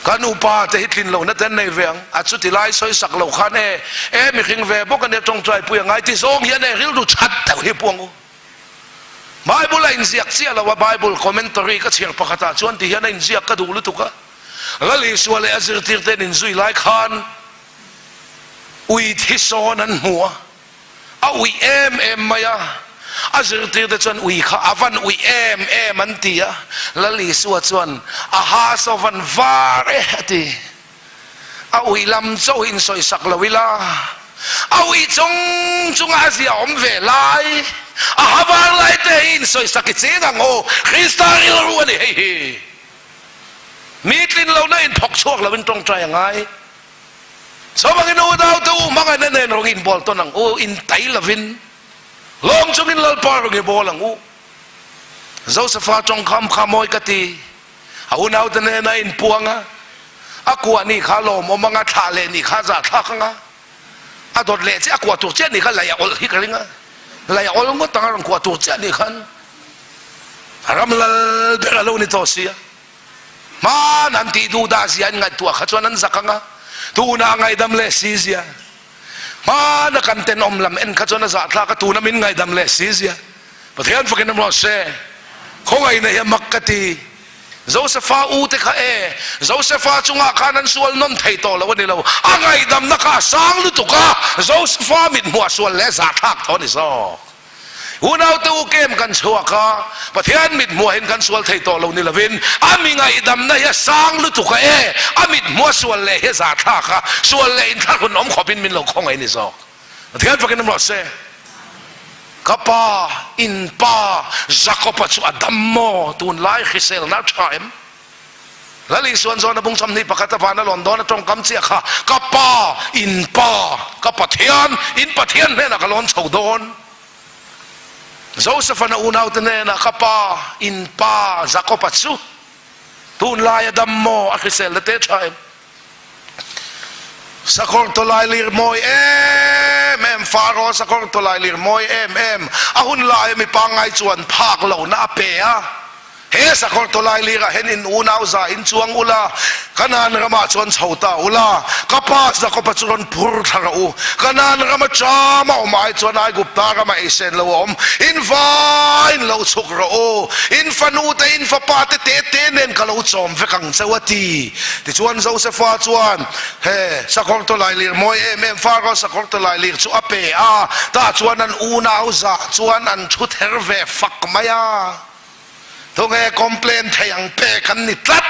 Kan upa te hi tlin lohna te an nei ve ang. A chuti lai sawi sak lo khan e, e mihring ve bawk a nia tawngtai pui a ngai ti zawng hian e rilru that deuh hi pu ang u. Bible a inziak chiah lo a, Bible commentary ka chhiar pakhatah chuan ti hian a inziak ka duh lutuk a. Lal Isua leh a zirtirte an inzui lai khan ui thi sawn an hmu a, a uih em em mai a. A zirtirte chuan ui kha a van uih em em an ti a. Lal Isua chuan a ha saw van var e a ti. A uih lam chauh hi insawisak lo ila, a uih chung chunga a zia awm ve lai, a ha var lai te hi insawisak i ching ang u. Krista rilru a ni hei hi. Mi tlin lohna in thawk chhuak loin tawngtai a ngai. Chuvangin unaute u hmangaihna nen rawng inbawl tawn ang u, intai lovin lawm chungin Lalpa rawng i bawl ang u. Josefa tawngkam kha mawi ka ti, a unaute nena inpuang a, a kuah ni kha lawmawm ang a, thlah leh ni kha zahthlak ang a. A dawt leh chiah a kuah tur chiah nih kha lei a awlh hi ka ring a, lei a awlh ngawt ang a rawn kuah tur chiah nih khan a ram lal ber a lo ni tawh si a. Hmaan an tih duh dah zia an ngaihtuah kha chuan an zak ang a, tunah ngaihdam leh si zia. Hmaana kan tenawm lam en kha chuan a zahthlak a, tuna min ngaihdam leh si zia. Pathian fakin awm rawh se. Khawngaihna hi a mak ka ti. Josefa u te kha e, Josefa chungah khan an sual nawn thei tawh lo a ni lo. A ngaihdamna kha a sang lutuk a, Josefa mithmuh a sual leh zahthlak tawh a ni zawk. Unaute u kem kan chhuak a, Pathian mit hmuahin kan sual thei tawh lo ni lovin, a mi ngaihdamna hi a sang lutuk a e, a mit hmua sual leh hi a zahthlak a, sual leh inthlahrun awm khawpin min lo khawngaih ni zawk. Pathian fakin awm rawh se. Ka pa, in pa, Jakob-a chu a dam maw? Tunlai hriselna a tha em? Lal Isuan zawn a bung 21 a van a lawn dawn a tawngkam chiah kha, Ka Pa, in Pa, ka Pathian, in Pathian hnenah ka lawn chho dawn. Joseph-an a unaute hnenah, Ka Pa, in Pa, Jakob-a chu tunlai a dam maw? A hriselna te tha em? Sakawr tawlai lir mawi em em, Pharaoh sakawr tawlai lir mawi em em, a hun laia mi pangngai chuan phak lohna a pe a. He sakawr tawlai lirah hian in unau za in chuang ula, Kanaan ramah chuan chho ta ula, ka pa Jakob-a chu rawn phur thla rawh u. Kanaan rama ṭam a awm ai chuan Aigupta rama ei sen lo a awm. In vaiin lo chhuk rawh u, in fanute, in fapate te te nen ka lo chawm vek ang cheu a ti. Tichuan Josefa chuan he sakawr tawlai lir mawi em em Pharaoh sakawr tawlai lir chu a pe a, tah chuan an unau zah chuan an thu ther ve fak mai a. Tunge complain thei ang pek an ni tlat.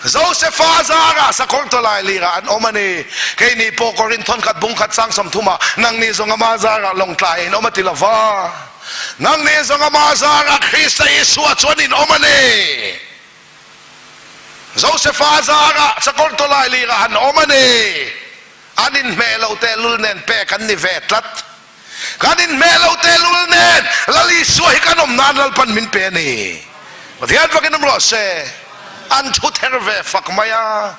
Josefa zarah sakawr tawlai lirah an awm a ni. Keini pawh Korinth thawnkhat bungkhat sang 30 ah nangni zawng ama zarah lawngtlai in awm a ti lova. Nangni zawng ama zarah Krista Isua chuan in awm a ni. Josefa zarah sakawr tawlai lirah an awm a ni. An inhmeh loh tehlul nen pek an ni ve tlat. Kan inhmeh lo tehlul nen Lal Isua hi kan awm nan Lalpan min pe a ni. Pathian fakin awm rawh se. An thu ther ve fak mai a.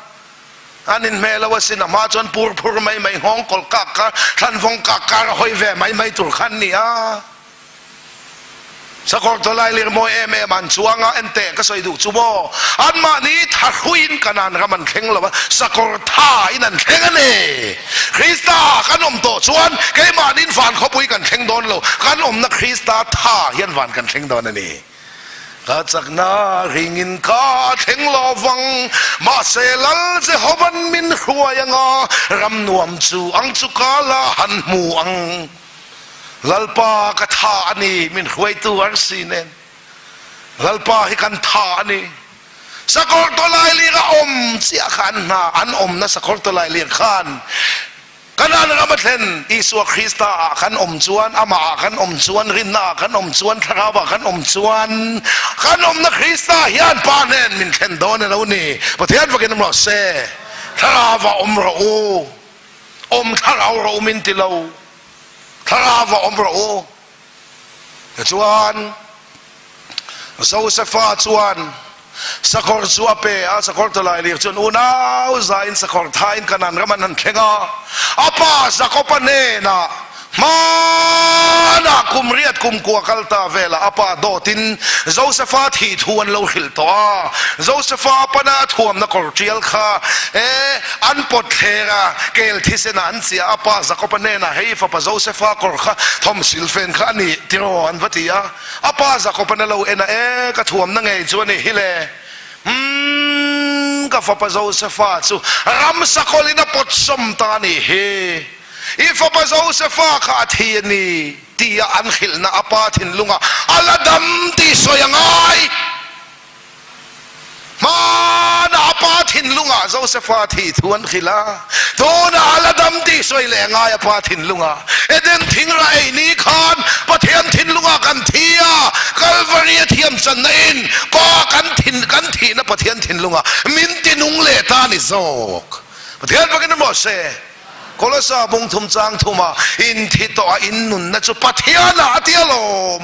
An inhmeh lo asin a hma chuan pur phur mai mai nghawng kawl kak kar thlanvawng kak kar a hawi ve mai mai tur kha an ni a. Sakawr tawlai lir mawi em em an chuang a, enteh ka sawi duh chu maw? Anmahni thahruiin Kanaan ram an thleng lo a, sakawr thain an thleng a ni. Krista kan awm tawh chuan keimahniin van khawpui kan thleng dawn lo, kan awmna Krista tha hian van kan thleng dawn a ni. Ka chakna ringin ka thleng lo vang, mahse Lal Jehovan min hruai anga ram nuam chu ang chu ka la han hmu ang. Lalpa ka tha a ni, min hruaitu arsi nen. Lalpa hi kan tha a ni. Sakawr tawlai lir a awm chiah kha an hna, an awmna sakawr tawlai lir khan Kanaan ram a thlen. Isua Krista ah kan awm chuan, amah ah kan awm chuan, rinna ah kan awm chuan, thlarau ah kan awm chuan, kan awmna Krista hian Pa hnen min thlen dawn a lo ni. Pathian fakin awm rawh se. Thlarau ah awm rawh u. Awm thlarau rawh u min ti lo. Thlarau a awm rawh u. Tichuan, Josefa chuan sakawr chu a pe a, sakawr tawlai lir chuan unau zain sakawr thain Kanaan ram an han thleng a. A pa Jakoba hnenah hmanah kum riat kum kua kal ta velah a pa dawtin Josefa thih thu an lo hrilh tawh a. Josefa pana a thuamna kawr tial kha e an pawt thler a, kel thisen ah an chiah a, pa Jakob-a hnenah, Hei fapa Josefa kawr kha thawm silfen kha a ni tiraw? an va ti a. A pa Jakob-a'n a lo en a, E, ka thuamna ngei chu a ni hi le. Umm, ka fapa Josefa chu ramsa kawlin a pawt sawm ta a nih hi. I fapa Josefa kha a thi a ni, tia an hrilhna a pa thinlungah a la dam tih sawi a ngai. Hmanah a pa thinlungah Josefa thih thu an hrilh a, tunah a la dam tih sawi leh ngai a pa thinlungah. Eden thingrah ei ni khan Pathian thinlungah kan thi a, Kalvari a thiam channa in Pa kan thin kan thihna Pathian thinlungah min ti nung leh ta a ni zawk. Pathian fakin emaw se Kolosa bung thum chang thuma in thi tawh a in nunna chu Pathianah a ti alawm.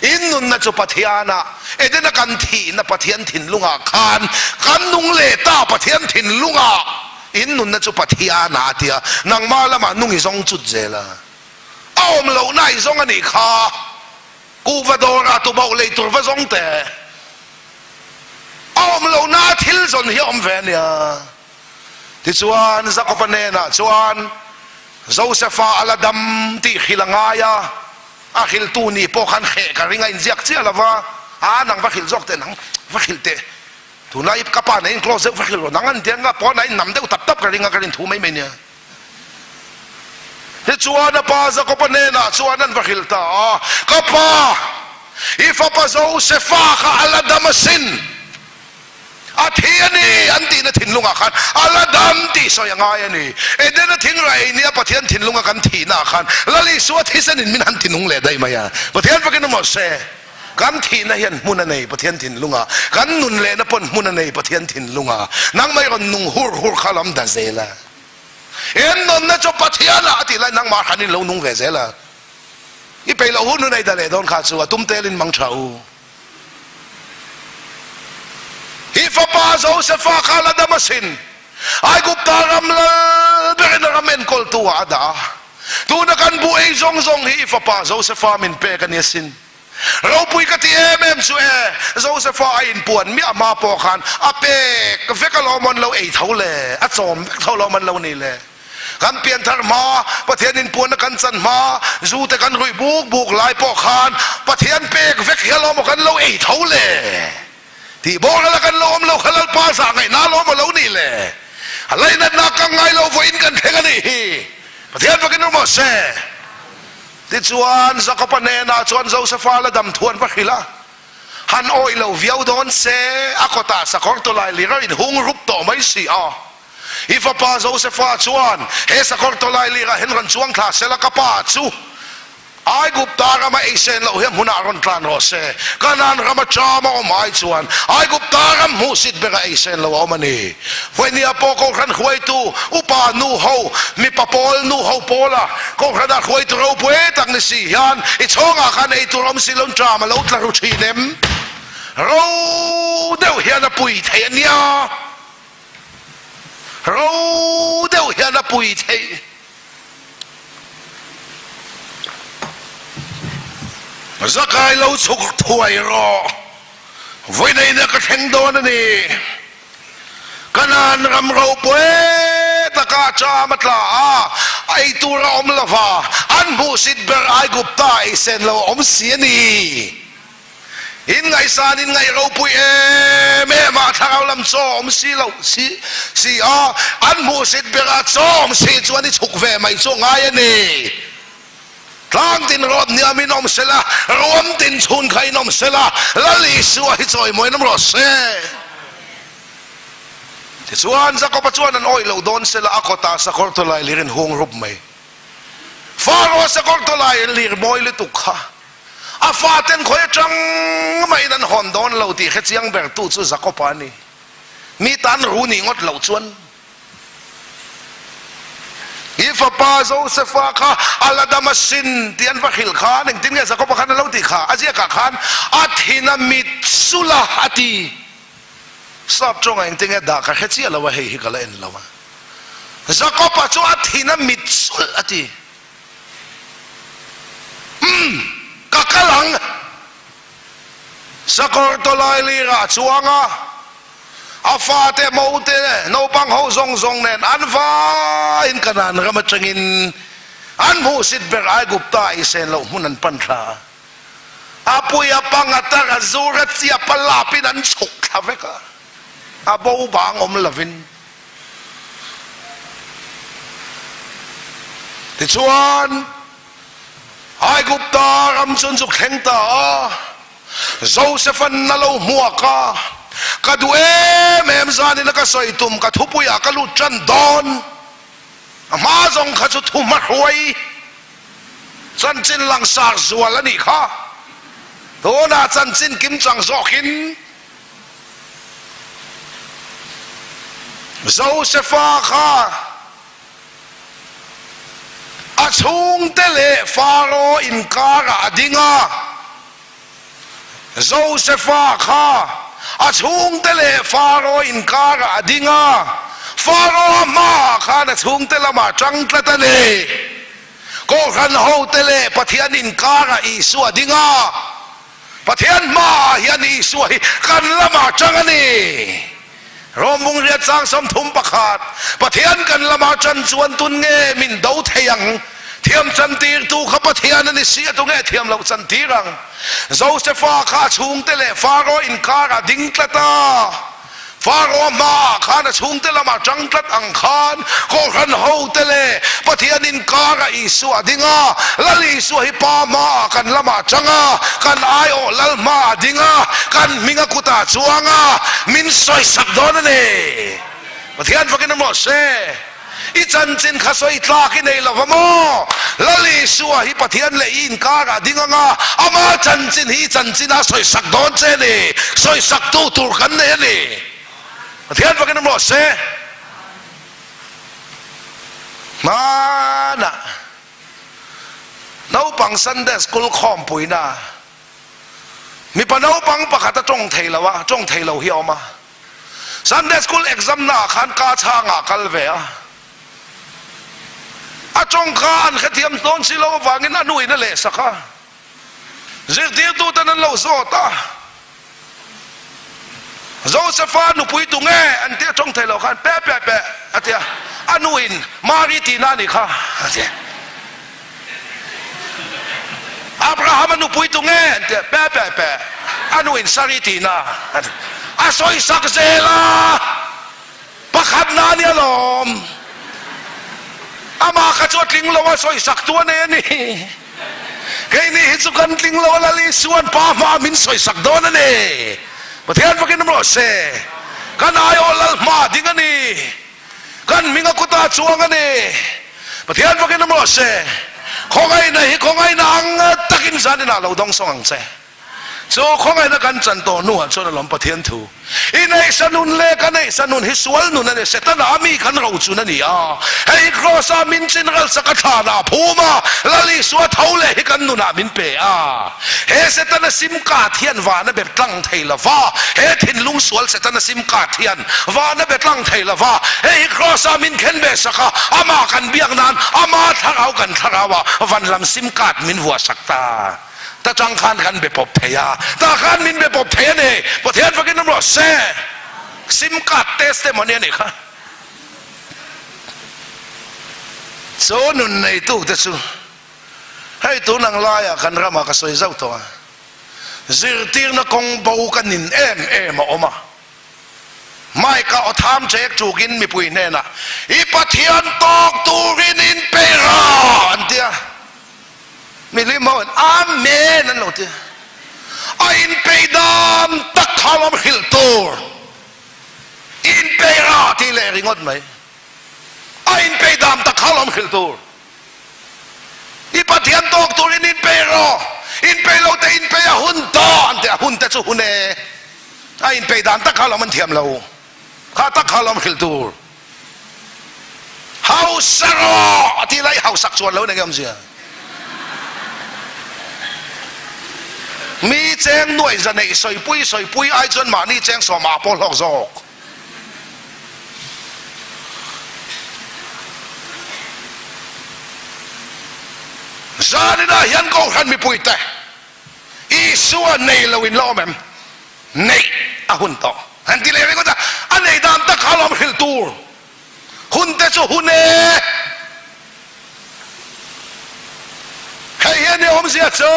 In nunna chu Pathianah, Edena kan thihna Pathian thinlungah khan kan nung leh ta Pathian thinlungah. In nunna chu Pathianah a ti a, nangmah lamah nung i zawng chut zel a. A awm lohna i zawng a nih kha. Kuhva dawrah tubauh lei tur va zawng teh. A awm lohna thil zawn hi a awm ve a nia. Tichuan Jakoba hnenah chuan Josefa a la dam tih hrilh a ngai a, a hrilhtu nih pawh khan hreh ka ring a inziak chiah lo va, a nang va hrilh zawk teh, nang va hrilh teh, tunlai ka pa nen close deuh va hrilh rawh, nang an ti anga pawn a innam deuh tap tap ka ring a, ka rinthu mai mai nia. Tichuan a pa Jakoba hnenah chuan an va hrilh ta a, Ka pa, i fapa Josefa kha a la dam asin. A thi a ni an tihna thinlungah khan a la dam tih sawi a ngai a ni. Edena thingrah ei nia Pathian thinlunga kan thihnaah khan Lal Isua thisenin min han tinung leh daih mai a. Pathian fakin awm rawh se. Kan thihna hian hmun a nei Pathian thinlungah, kan nun lehna pawn hmun a nei Pathian thinlungah. Nangmah i rawn nung hur hur kha lam da zel a. En nunna chu Pathianah a tih lai nangmah khan in lo nung ve zel a. I peih loh hun hun ei da leh dawn kha chu a tum telin mang tha u. Hi fapa Josefa kha la dam asin. Aigupta ram lal berin a ram enkawltu ah a dah a. Tuna kan buh ei zawng zawng hi i fapa Josefa min pek a ni asin. Ropui ka ti em em chu e, Josefa a inpuan miah hma pawh khan a pek vek alawm an lo ei tho le, a chawm vek tho alawm an lo ni le. Kan pianthar hma, Pathian inpuanna kan chan hma, zu te kan ruih buk buk lai pawh khan Pathian pek vek hi alawm aw kan lo ei tho le. Tih boral a kan lo awm lo kha Lalpa zah ngaihna alawm aw lo nih le. A lainatna kang ngai lo vawiin kan thleng a nih hi. Pathian fakin awm rawh se. Tichuan Jakoba hnenah chuan Josefa la dam thuan va hrilh a, han awih lo viau dawn se, a kawtah sakawr tawlai lir a inhung rup tawh mai si a. I fapa Josefa chuan, He sakawr tawlai lirah hian rawn chuang thla sela, ka pa chu Aigupta rama ei sen loh hian hmunah rawn tlan rawh se. Kanaan rama ṭam a awm ai chuan Aigupta ram hmuhsit bera ei sen loh a awm a ni. Vawinia pawh Kohhran hruaitu upa nu ho, mipa pawl nu ho pawla Kohhranah hruaitu ropui tak ni si hian i chhawngah khan ei tur awm si lo ṭam a lo tla ru ṭhin em? Ro deuh hian a pui thei a nia. Ro deuh hian a pui theih. Zakai lo chhuk thuai rawh. Vawineina ka thleng dawn a ni. Kanaan ram ropui takah ṭam a tla a, ei tur a awm lova, an hmuhsit ber Aigupta ei sen lo a awm si a ni. In ngaihsan in ngaih ropui em em a, thlarau lam chaw awm si lo si si a, an hmuhsit berah chaw awm si chuan i chhuk ve mai chu ngai a ni. Tlang tin rawt hniam in awm sela, ruam tin chhun kha in awm sela, Lal Isua hi chawimawiin awm rawh se. Tichuan Jakoba chuan an awih loh dawn sela a kawtah sakawr tawlai lir in hung rup mai. Faraoa sakawr tawlai lir mawi lutuk kha A faten khawi atang mahin an hawn dawn lo tih hre chiang bertu chu Jakob-a a ni. Mi tan ru nih ngawt loh chuan i fapa Josefa kha a la dam asin tih an va hrilh khan engtin nge Jakob-a khan a lo tih kha? A ziakah khan a thin a mit sulh a a ti. Sap tawngah engtin nge dah ka hre chiah lo a, hei hi ka la en lo a. Jakob-a chu a thin a mit sulh a ti. Umm, ka kal ang. Sakawr tawlai lirah a chuang a, a fate, mote, naupang ho zawng zawng nen an vaiin Kanaan ram atangin an hmuhsit ber Aigupta ei sen loh hmun an pan thla a. A pui a pang a tar a zur a chiap a lapin an chhuk thla vek a, a bo bang awm lovin. Tichuan, Aigupta ram chu an zuk thleng ta a, Joseph-a'n a lo hmuak a, Ka duh em em zanin a ka sawi tum ka thupuiah ka lut tan dawn. A hma zawng kha chu thu hmahruai chanchin langsar zual a nih kha. Tunah chanchin kimchang zawkin Josefa kha a chhungte leh Faro inkarah a ding a. Josefa kha a chhungte leh Faro inkarah a ding a. Pharaoh-a hmaah khan a chhungte lamah tang tlat a ni. Kohhran hote leh Pathian inkarah Isua ding a, Pathian hmaah hian Isua hi kan lamah tang a ni. Rom Bungriat chang 31, Pathian kan lamah tan chuan tun nge min do thei ang? Thiam chantirtu kha Pathian a ni si a, tu nge thiam loh chantir ang? Josefa kha a chhungte leh Pharaoh inkarah ding tlat a. Pharaoh hmaah khan a chhungte lamah tang tlat ang khan Kohhran hote leh Pathian inkarah Isua a ding a, Lal Isua hi Pa hmaah kan lamah tang a, kan aiawh Lal hmaah a ding a, kan hminga kutah chuang a, min sawisak dawn a ni. Pathian fakin awm rawh se. I chanchin kha sawi tlak i nei lo va maw? Lal Isua hi Pathian leh i inkarah ding anga ama chanchin hi i chanchin a sawisak dawn che a ni. Sawisaktu tur kan nei a ni. Pathian fakin awm rawh se. Hmanah naupang Sunday School khawmpuina mipa naupang pakhat a tawng thei lo a, tawng thei lo hi a awm a. Sunday school exam na ah khan ka chhang ah kal ve a, a tawng kha an hrethiam dawn si lo avangin a nu in a lehsak a, zirtirtu ten an lo zawt a, Josepha nupui tu nge an tia tawng thei lo khan pe pe pe a tia, a nu in Mari tihna a nih kha a ti. Abrahama nupui tu nge an ti pe pe pe a nu in Sari tihna a sawisak zel a, pakhat na ania lawm amah kha chu a tling lo a sawisak tu a nei a ni keini hi chu kan tling lo a Lal Isuan pa hma min sawisak dawn a ni Pathian fakin awm rawh se kan aiawh Lal hma ding a ni. Kan hming a kutah chuang a ni. Pathian fakin awm rawh se. Khawngaihna hi khawngaihna ang takin zaninah lo dawng sawng ang che. Chu khawngaihna kan chan tawh hnuah chuan alawm Pathian thu. I neihsa nun leh ka neihsa nun hi sual nun a ni. Setana a mi kan rochun a ni a. Hei Kraws-a min chin ralsak a thlanah a phum a, Lal Isua tho leh hi kan nunah min pe a. He Setana sim card hian van a be tlang thei lo va, he thinlung sual Setana sim card hian van a be tlang thei lo va, hei hi Kraws-a min khen ve sak a, amah kan biak nan ama thlarau kan thlarau a van lam sim card min vuah sak ta. Ta tang khan kan be pawp thei a, tah khan min be pawp thei a ni. Pathian fakin awm rawh se. Sim card testimony a nih kha. Chu nun neitute chu Hei tun ang laiah kan ramah ka sawi zauh tawh a, zirtirna kawng bo ka nin em em a awm a. Mike-a aw tham chek tukin mipui hnenah, I Pathian tawk turin in peih rawh an ti a. Mihlim ho in Amen an lo ti a. A inpeih dan tak kha lawm hrilh tur. I inpeih rawh tih leh ringawt mai. A inpeih dan tak kha lawm hrilh tur. I Pathian tawk turin inpeih rawh, inpeih lo te inpeih a hun tawh an ti a, hun te chu hun e, a inpeih dan tak kha lawm an thiam lo, kha tak kha lawm hrilh tur. Hausa rawh a ti lai hausak chuan lo eng awmzia. Mi cheng nuaih za neih sawipui sawipui ai chuan mahni cheng sawmah pawh hlawk zawk. Zaninah hian Kohhran mipuite Isua nei lo in la awm em? Neih a hun tawh. An ti leh ringawt a, a nei dan tak kha alawm hrilh tur. Hun te chu hun e. Hei hi a ni awmzia chu.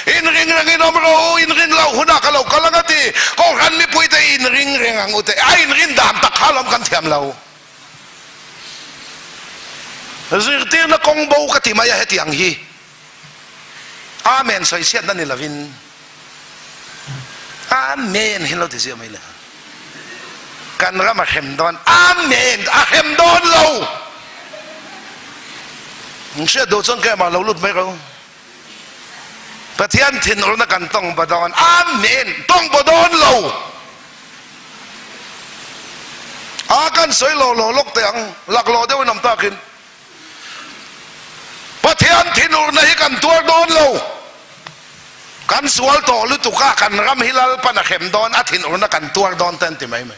Inring reng in awm rawh u, inrin loh hunah ka lo kal ang a ti. Kohhran mipuite inring reng ang u te. A inrin dan tak kha lawm kan thiam lo. Zirtirna kawng bo ka ti mai a heti ang hi. Amen sawichhiatna ni lovin Amen hi lo ti ziah mai le. Kan ram a hrem dawn. Amen a hrem dawn lo. Hriat duh chuan keimah lo lut mai rawh u. Pathian thinurna kan tawng ba dawn. Amen! Tawng ba dawn lo. A kan sawi lo lo lawk teh ang, laklawh deuh in awm takin. Pathian thinurna hi kan tuar dawn lo. Kan sual tawh lutuk a, kan ram hi Lalpan a hrem dawn, a thinurna kan tuar dawn te an ti mai mai.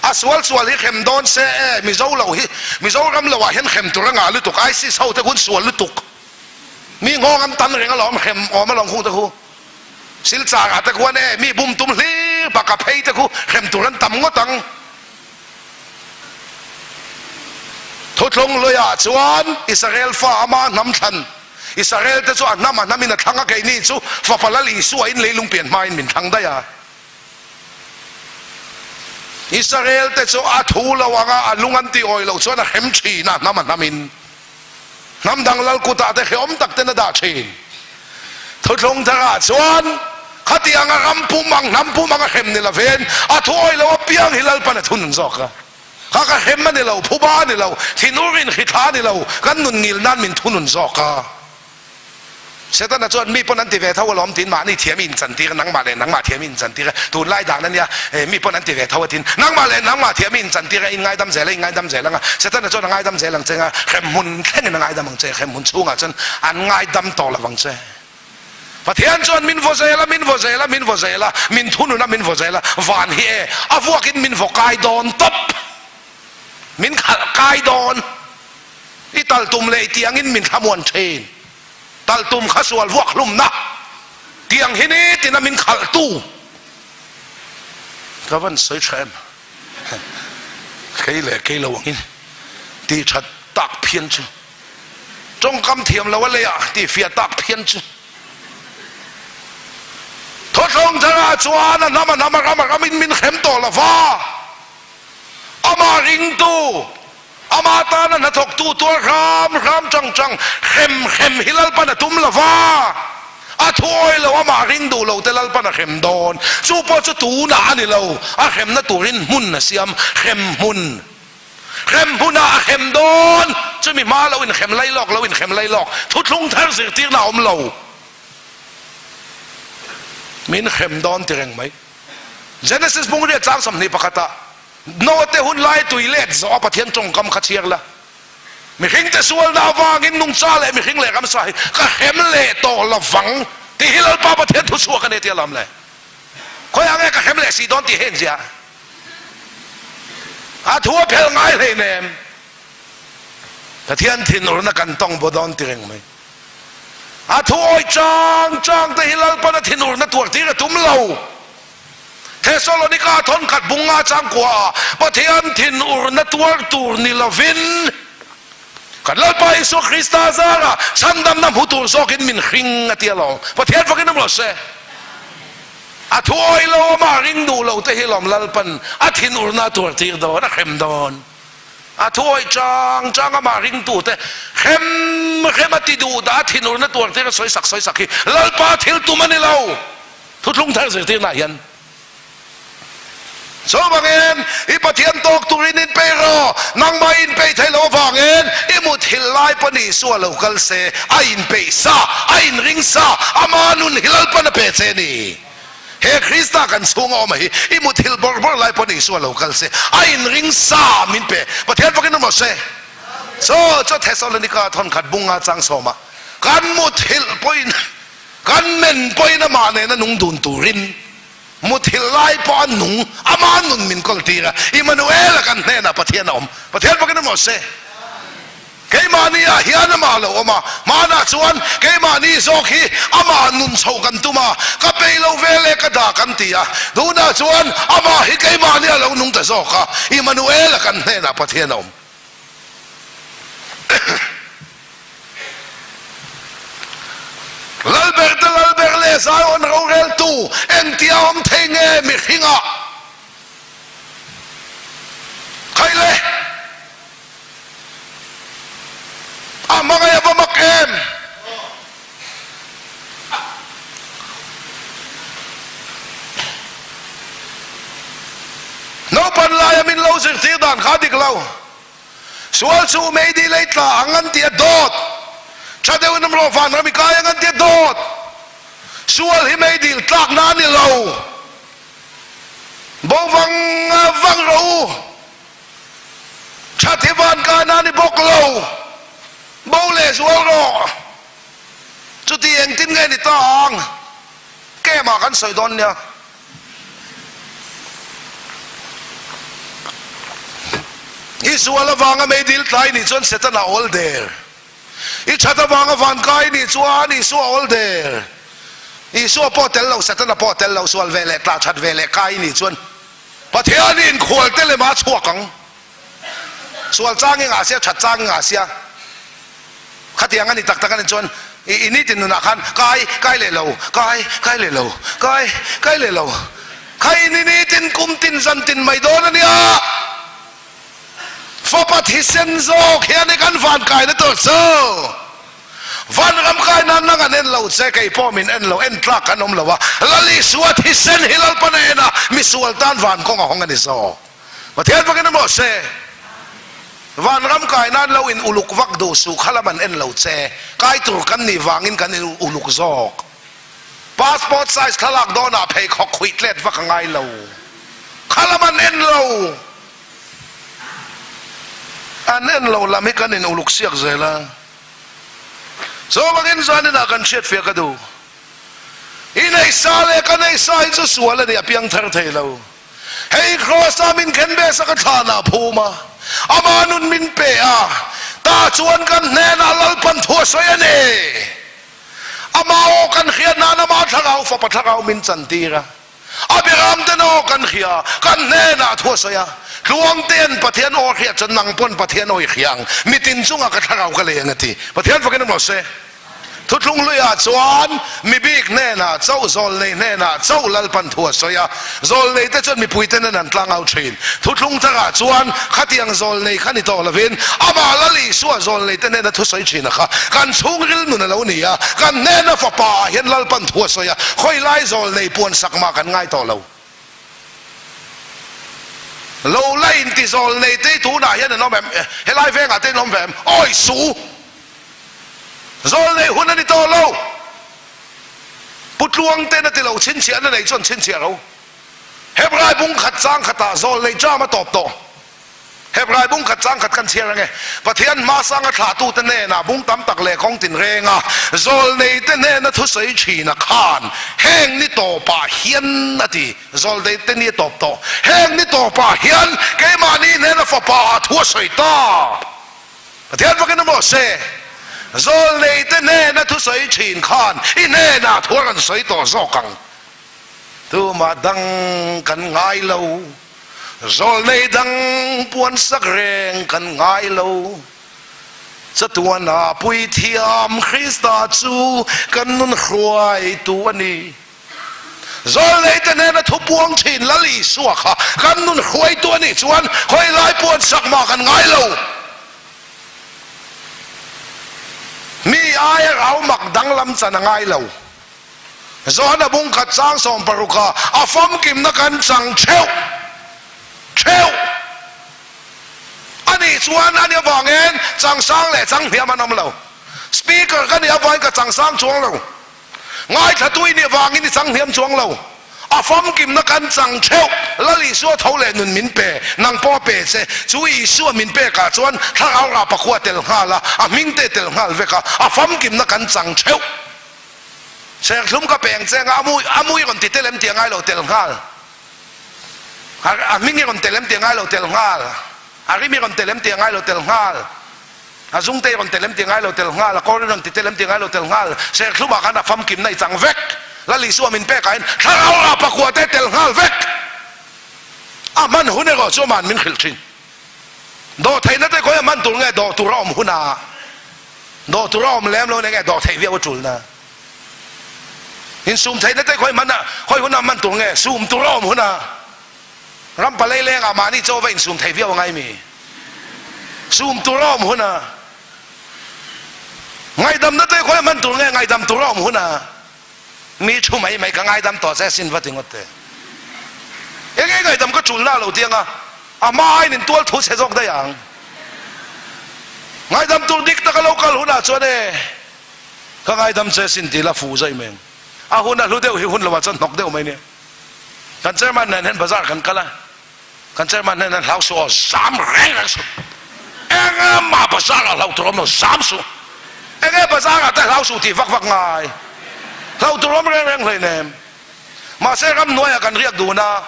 A sual sual hi hrem dawn se e, Mizo lo hi Mizoram lo ah hian hrem tur a ngah lutuk, ISIS ho te khu an sual lutuk. Mi nghawng an tan reng alawm, hrem awm alawm khung te khu. Silchar ah te khuan e, mi bum tum hlir baka phei te khu hrem tur an tam ngawt ang. Thuthlung luiah chuan Israel fa ama hnam thlan, Israel te chu a hnam a hnamin a thlang a, keini chu Fapa Lal Isua in leilung pian hmain min thlang daih a. Israel te chu a thu lo anga a lung an ti awi loh chuan a hrem thin a, hnam a hnamin. Hnam dang lal kutah te hrehawm tak ten a dah thin. Thuthlung tharah chuan khatianga ram pum ang, hnam pum ang a hrem ni lovin a thu awi lo apiang hi Lalpan a thunun zawk a. Kha ka hrem a ni lo, phuba a ni lo, thinur in hrithla a ni lo, kan nun ngil nan min thunun zawk a. Setana chuan mi pawn an ti ve tho alawm tiin mahni thiam i inchantir a, nangmah leh nangmah thiam i inchantir a, tunlai dan a nia, mi pawn an ti ve tho a tiin nangmah leh nangmah thiam i inchantir a, inngaidam zel a, inngaidam zel ang a, Setana chuan a ngaidam zel ang che nga, hremhmun thlengin a ngaidam ang che, hremhmun chhungah chuan an ngaidam tawh lo vang che. Pathian chuan min vaw zel a, min vaw zel a, min vaw zel a, min thunun a, min vaw zel a, van hi e, a vuakin min vaw kai dawn tawp, min khalh kai dawn. I tal tum leh tiangin min thlamuan thin. Tal tum kha sual vuak hlumna tiang hi nitina min khalhtu. Ka van sawi tha em? Kei leh kei lo angin tih that tak phian chu. Tawngkam thiam lo a leiah tih fiah tak phian chu. Thawthlawng tharah chuan a hnam a hnam a ram a ramin min hrem tawh lo va. Amah ringtu. Amah tana hnathawktu tuar hram hram chang chang hrem hrem hi Lalpan a tum lo va, a thuawi lo amah ring duh lo te Lalpan a hrem dawn. Chu pawh chu tunah a ni lo, a hremna turin hmun a siam, hrem hmun. Hrem hmunah a hrem dawn, chumi hma lo inhrem lai lawk lo inhrem lai lawk, thuthlung thar zirtirna a awm lo. Min hrem dawn ti reng mai. Genesis bung riat chang 21 ah. Note hun lai tui let zawh a Pathian tawngkam kha chhiar la. Mihringte sualna avangin nungcha leh mihring leh ramsa hi ka hrem leh tawh lovang tih hi Lalpa Pathian thu chhuak a ni tia lam le. Khawiah nge ka hrem leh si dawn tih hi engzia? A thu a phel ngai hleinem. Pathian thinurna kan tawng baw dawn ti reng mai. A thu awi chang chang te hi Lalpan a thinurna tuar tir a tum lo. Thesalonika thawnkhat bunga changkua ah Pathian thinurna tuar tur ni lovin kan Lalpa Isua Krista zara chhandamna hmu tur zawkin min hring a ti alawm. Pathian fakin awm rawh se. A thu awih lo amah ring duh lo te hi lawm Lalpan a thinurna a tuar tir dawn, a hrem dawn. A thu awih chang chang amah ringtu te hrem hrem a ti duh dah a thinurna tuar tir a sawisak sawisak hi Lalpa thil tum a ni lo. Thuthlung thar zirtirnaah hian chuvangin i Pathian tawk turin inpeih rawh, nangmah i inpeih theih loh avangin i muthilh lai pawn Isua lo kal se, a inpeih sa, a inring sa, ama nun hi Lalpan a pe che a ni. He Krista kan chhunga awm a hi, i muthilh bawrh bawrh lai pawn Isua lo kal se, a inring sa min pe. Pathian fakin awm rawh se. Chaw chaw Thesalonika thawnkhat bunga chang sawmah kan muthilh pawhin Kan men pawhin amah nena nung dun turin muthilh lai pawh a nung, ama nun min kawl tir a, Immanuel-a kan hnenah Pathian a awm. Pathian fakin awm rawh se. Keimahni ah hian amah a lo awm a, hmanah chuan keimahni zawk hi amah nun chhoh kan tum a, ka peih lo vel e ka dah kan ti a, tunah chuan amah hi keimahni a lo nung ta zawk a, Immanuel-a kan hnenah Pathian a awm. Lalber te Lalber leh Zion roreltu engtia awm thei nge mihringah khaih le? A hmangaih a va mak em? Naupan laia min lo zirtir dan kha a dik lo. Sual chu meidi lei tla ang an ti a dawt. Tha deuhin awm rawh vanram i kai ang an ti a dawt. Sual hi meidil tlakna a ni lo. Bo vang vang rawh u. That hi van kaina a ni bawk lo. Bo leh zual rawh. Chuti engtin nge ni ta ang? Kemah kan sawi dawn nia. I sual avanga meidil tlai nih chuan Setana awl der. I that avanga van kai nih chuan Isua awl der. Isua pawh tel lo, Setana pawh tel lo, sual ve leh tla that ve leh kai nih chuan Pathian i inkhual te lema chhuak ang. Sual chang i ngah sia, that chang i ngah sia. Khatiang a ni tak tak a nih chuan i nitin nunah khan kai, kai leh lo, kai, kai leh lo, kai, kai leh lo. Kha i ni nitin kum tin zan tin mai dawn a nia. Fapa thisen zawk hian i kan van kaina tur chu vanram kai nan nang an en lo che, kei pawh min en lo, en tlak kan awm lo a. Lal Isua thisen hi Lalpan a en a, misual tan van kawng a hawng a ni zawk. Pathian vakin a maw se? Vanram kai nan lo in uluk vak duh suh, kha lam an en lo che, kai tur kan nih vangin kan in uluk zawk. Passport size thlalak dawnah pheikhawk khuih tlet vak a ngai lo, kha lam an en lo. An en lo lam hi kan in uluk siak zel a, chuvangin zaninah kan hriatfiah ka duh. I nei sa leh ka nei sa hi chu sual a ni, a piangthar thei lo. Hei Kraws-a min khen ve sak a thlanah phum a, ama nun min pe a, tah chuan kan hnenah Lalpan thu a sawi a ni. Ama aw kan hriat nan ama thlarau fapa thlarau min chantir a, a biaram ten aw kan hria, kan hnenah thu a sawi a, Tluangte'n Pathian aw hriat chuan nang pawn Pathian aw i hria ang, mitin chungah ka thlarau ka lei ang a ti. Pathian fakin awm rawh se. Thuthlung hluiah chuan mi bik hnenah chauh zawlnei hnenah chauh Lalpan thu a sawi a, zawlneite chuan mipuite nen an tlang au thin. Thuthlung tharah chuan khatiang zawlnei kha ni tawh lovin amah Lal Isua zawlneite hnena thu sawi thin a kha kan chhungril nun a lo ni a, kan hnena fapa ah hian Lalpan thu a sawi a, khawilai zawlnei puansak mah kan ngai tawh lo. Lo la inti zawlneite tunah hian an awm em? Helai vengah te an awm ve em? Awi suh! Zawlnei hun a ni tawh lo. Pu Tluangten a ti lo, chhinchhiahna nei chuan chhinchhiah ro. Hebrai bung khat chang khatah zawlnei ṭam a tawp tawh. Hebrai bung khat chang khat kan chhiar ange. Pathian hmasanga thlahtute hnenah bung tam tak leh kawng tinrenga zawlneite hnena thusawi ṭhina khan heng ni tawpah hian a ti. Zawlneite ni a tawp tawh. Heng ni tawpah hian keimahni hnena fapa thu a sawi ta. Pathian fakin a maw se, Zawlneite hnena thusawi thin khan i hnenah thu a rawn sawi tawh zawk ang. Tumah dang kan ngai lo, zawlnei dang puansak reng kan ngai lo. Chatuana Puithiam Krista chu kan nun hruaitu a ni. Zawlneite hnena thu puang thin Lal Isua kha kan nun hruaitu a nih chuan khawi lai puan sak mah kan ngai lo. Mi aia rau mak danglam chan a ngai lo. Johana bung khat chang 16 a a famkimna kan chang theuh theuh a nih chuan ani avangin chang sang leh chang hniam an awm lo. Speaker ka nih avangin ka chang sang chuang lo. Ngaithlatu i nih vangin i chang hniam chuang lo. A famkimna kan chang theuh. Lal Isua tho leh nun min pe, nang pawh a pe che. Chu Isua min pekah chuan thlarau rah pakhua tel nghal a, a hming te tel nghal vek a, a famkimna kan chang theuh. Serthlum ka peng che anga a mui, a mui rawn ti tel em tih a ngai lo tel nghal. A hming i rawn tel em tih a ngai lo tel nghal. A rim i rawn tel em tih a ngai lo tel nghal. A zungte i rawn tel em ti ngai lo tel nghal, a kawr i rawn ti tel em ti ngai lo tel nghal, serthlumah khan a famkimna i chang vek, Lal Isua min pekah hian thlarau rah pakua te tel nghal vek. A hman hun erawh chu ama'n min hrilh thin. Dawhtheihna te khawi a hman tur nge dawh tur a awm hunah dawh tur a awm lem lo nia nge dawh theih viau a tulna. Insum theihna te khawi hman a khawi huna hman tur nge sum tur a awm hunah. Ram palei lengah mahni chaw va insum thei viau angai mi? Sum tur a awm huna ngaihdamna te khawi hman tur nge ngaihdam tur a awm huna mi thu mai mai ka ngaidam tawh che sin va ti ngawt te. Enge ngaihdam ka tul na lo ti anga a hma aiin in tual thu chhe zawk daih ang. Ngaihdam tur dik taka lo kal hunah chuan e ka ngaidam che sin ti la fuh zaih mai ang. A hun a hlu deuh hi hun lovah chuan hnawk deuh mai nia. Kan chairman nen hian bazar kan kal a, kan chairman nen hian hlau suh aw, zam reng reng suh. Engemaw bazar ah hlau tur awm lo, zam suh. Enge bazar ah te hlau suh tih vak vak ngai. Hlau tur awm reng reng hleinem. Mahse ramhnuai ah kan riak dun a,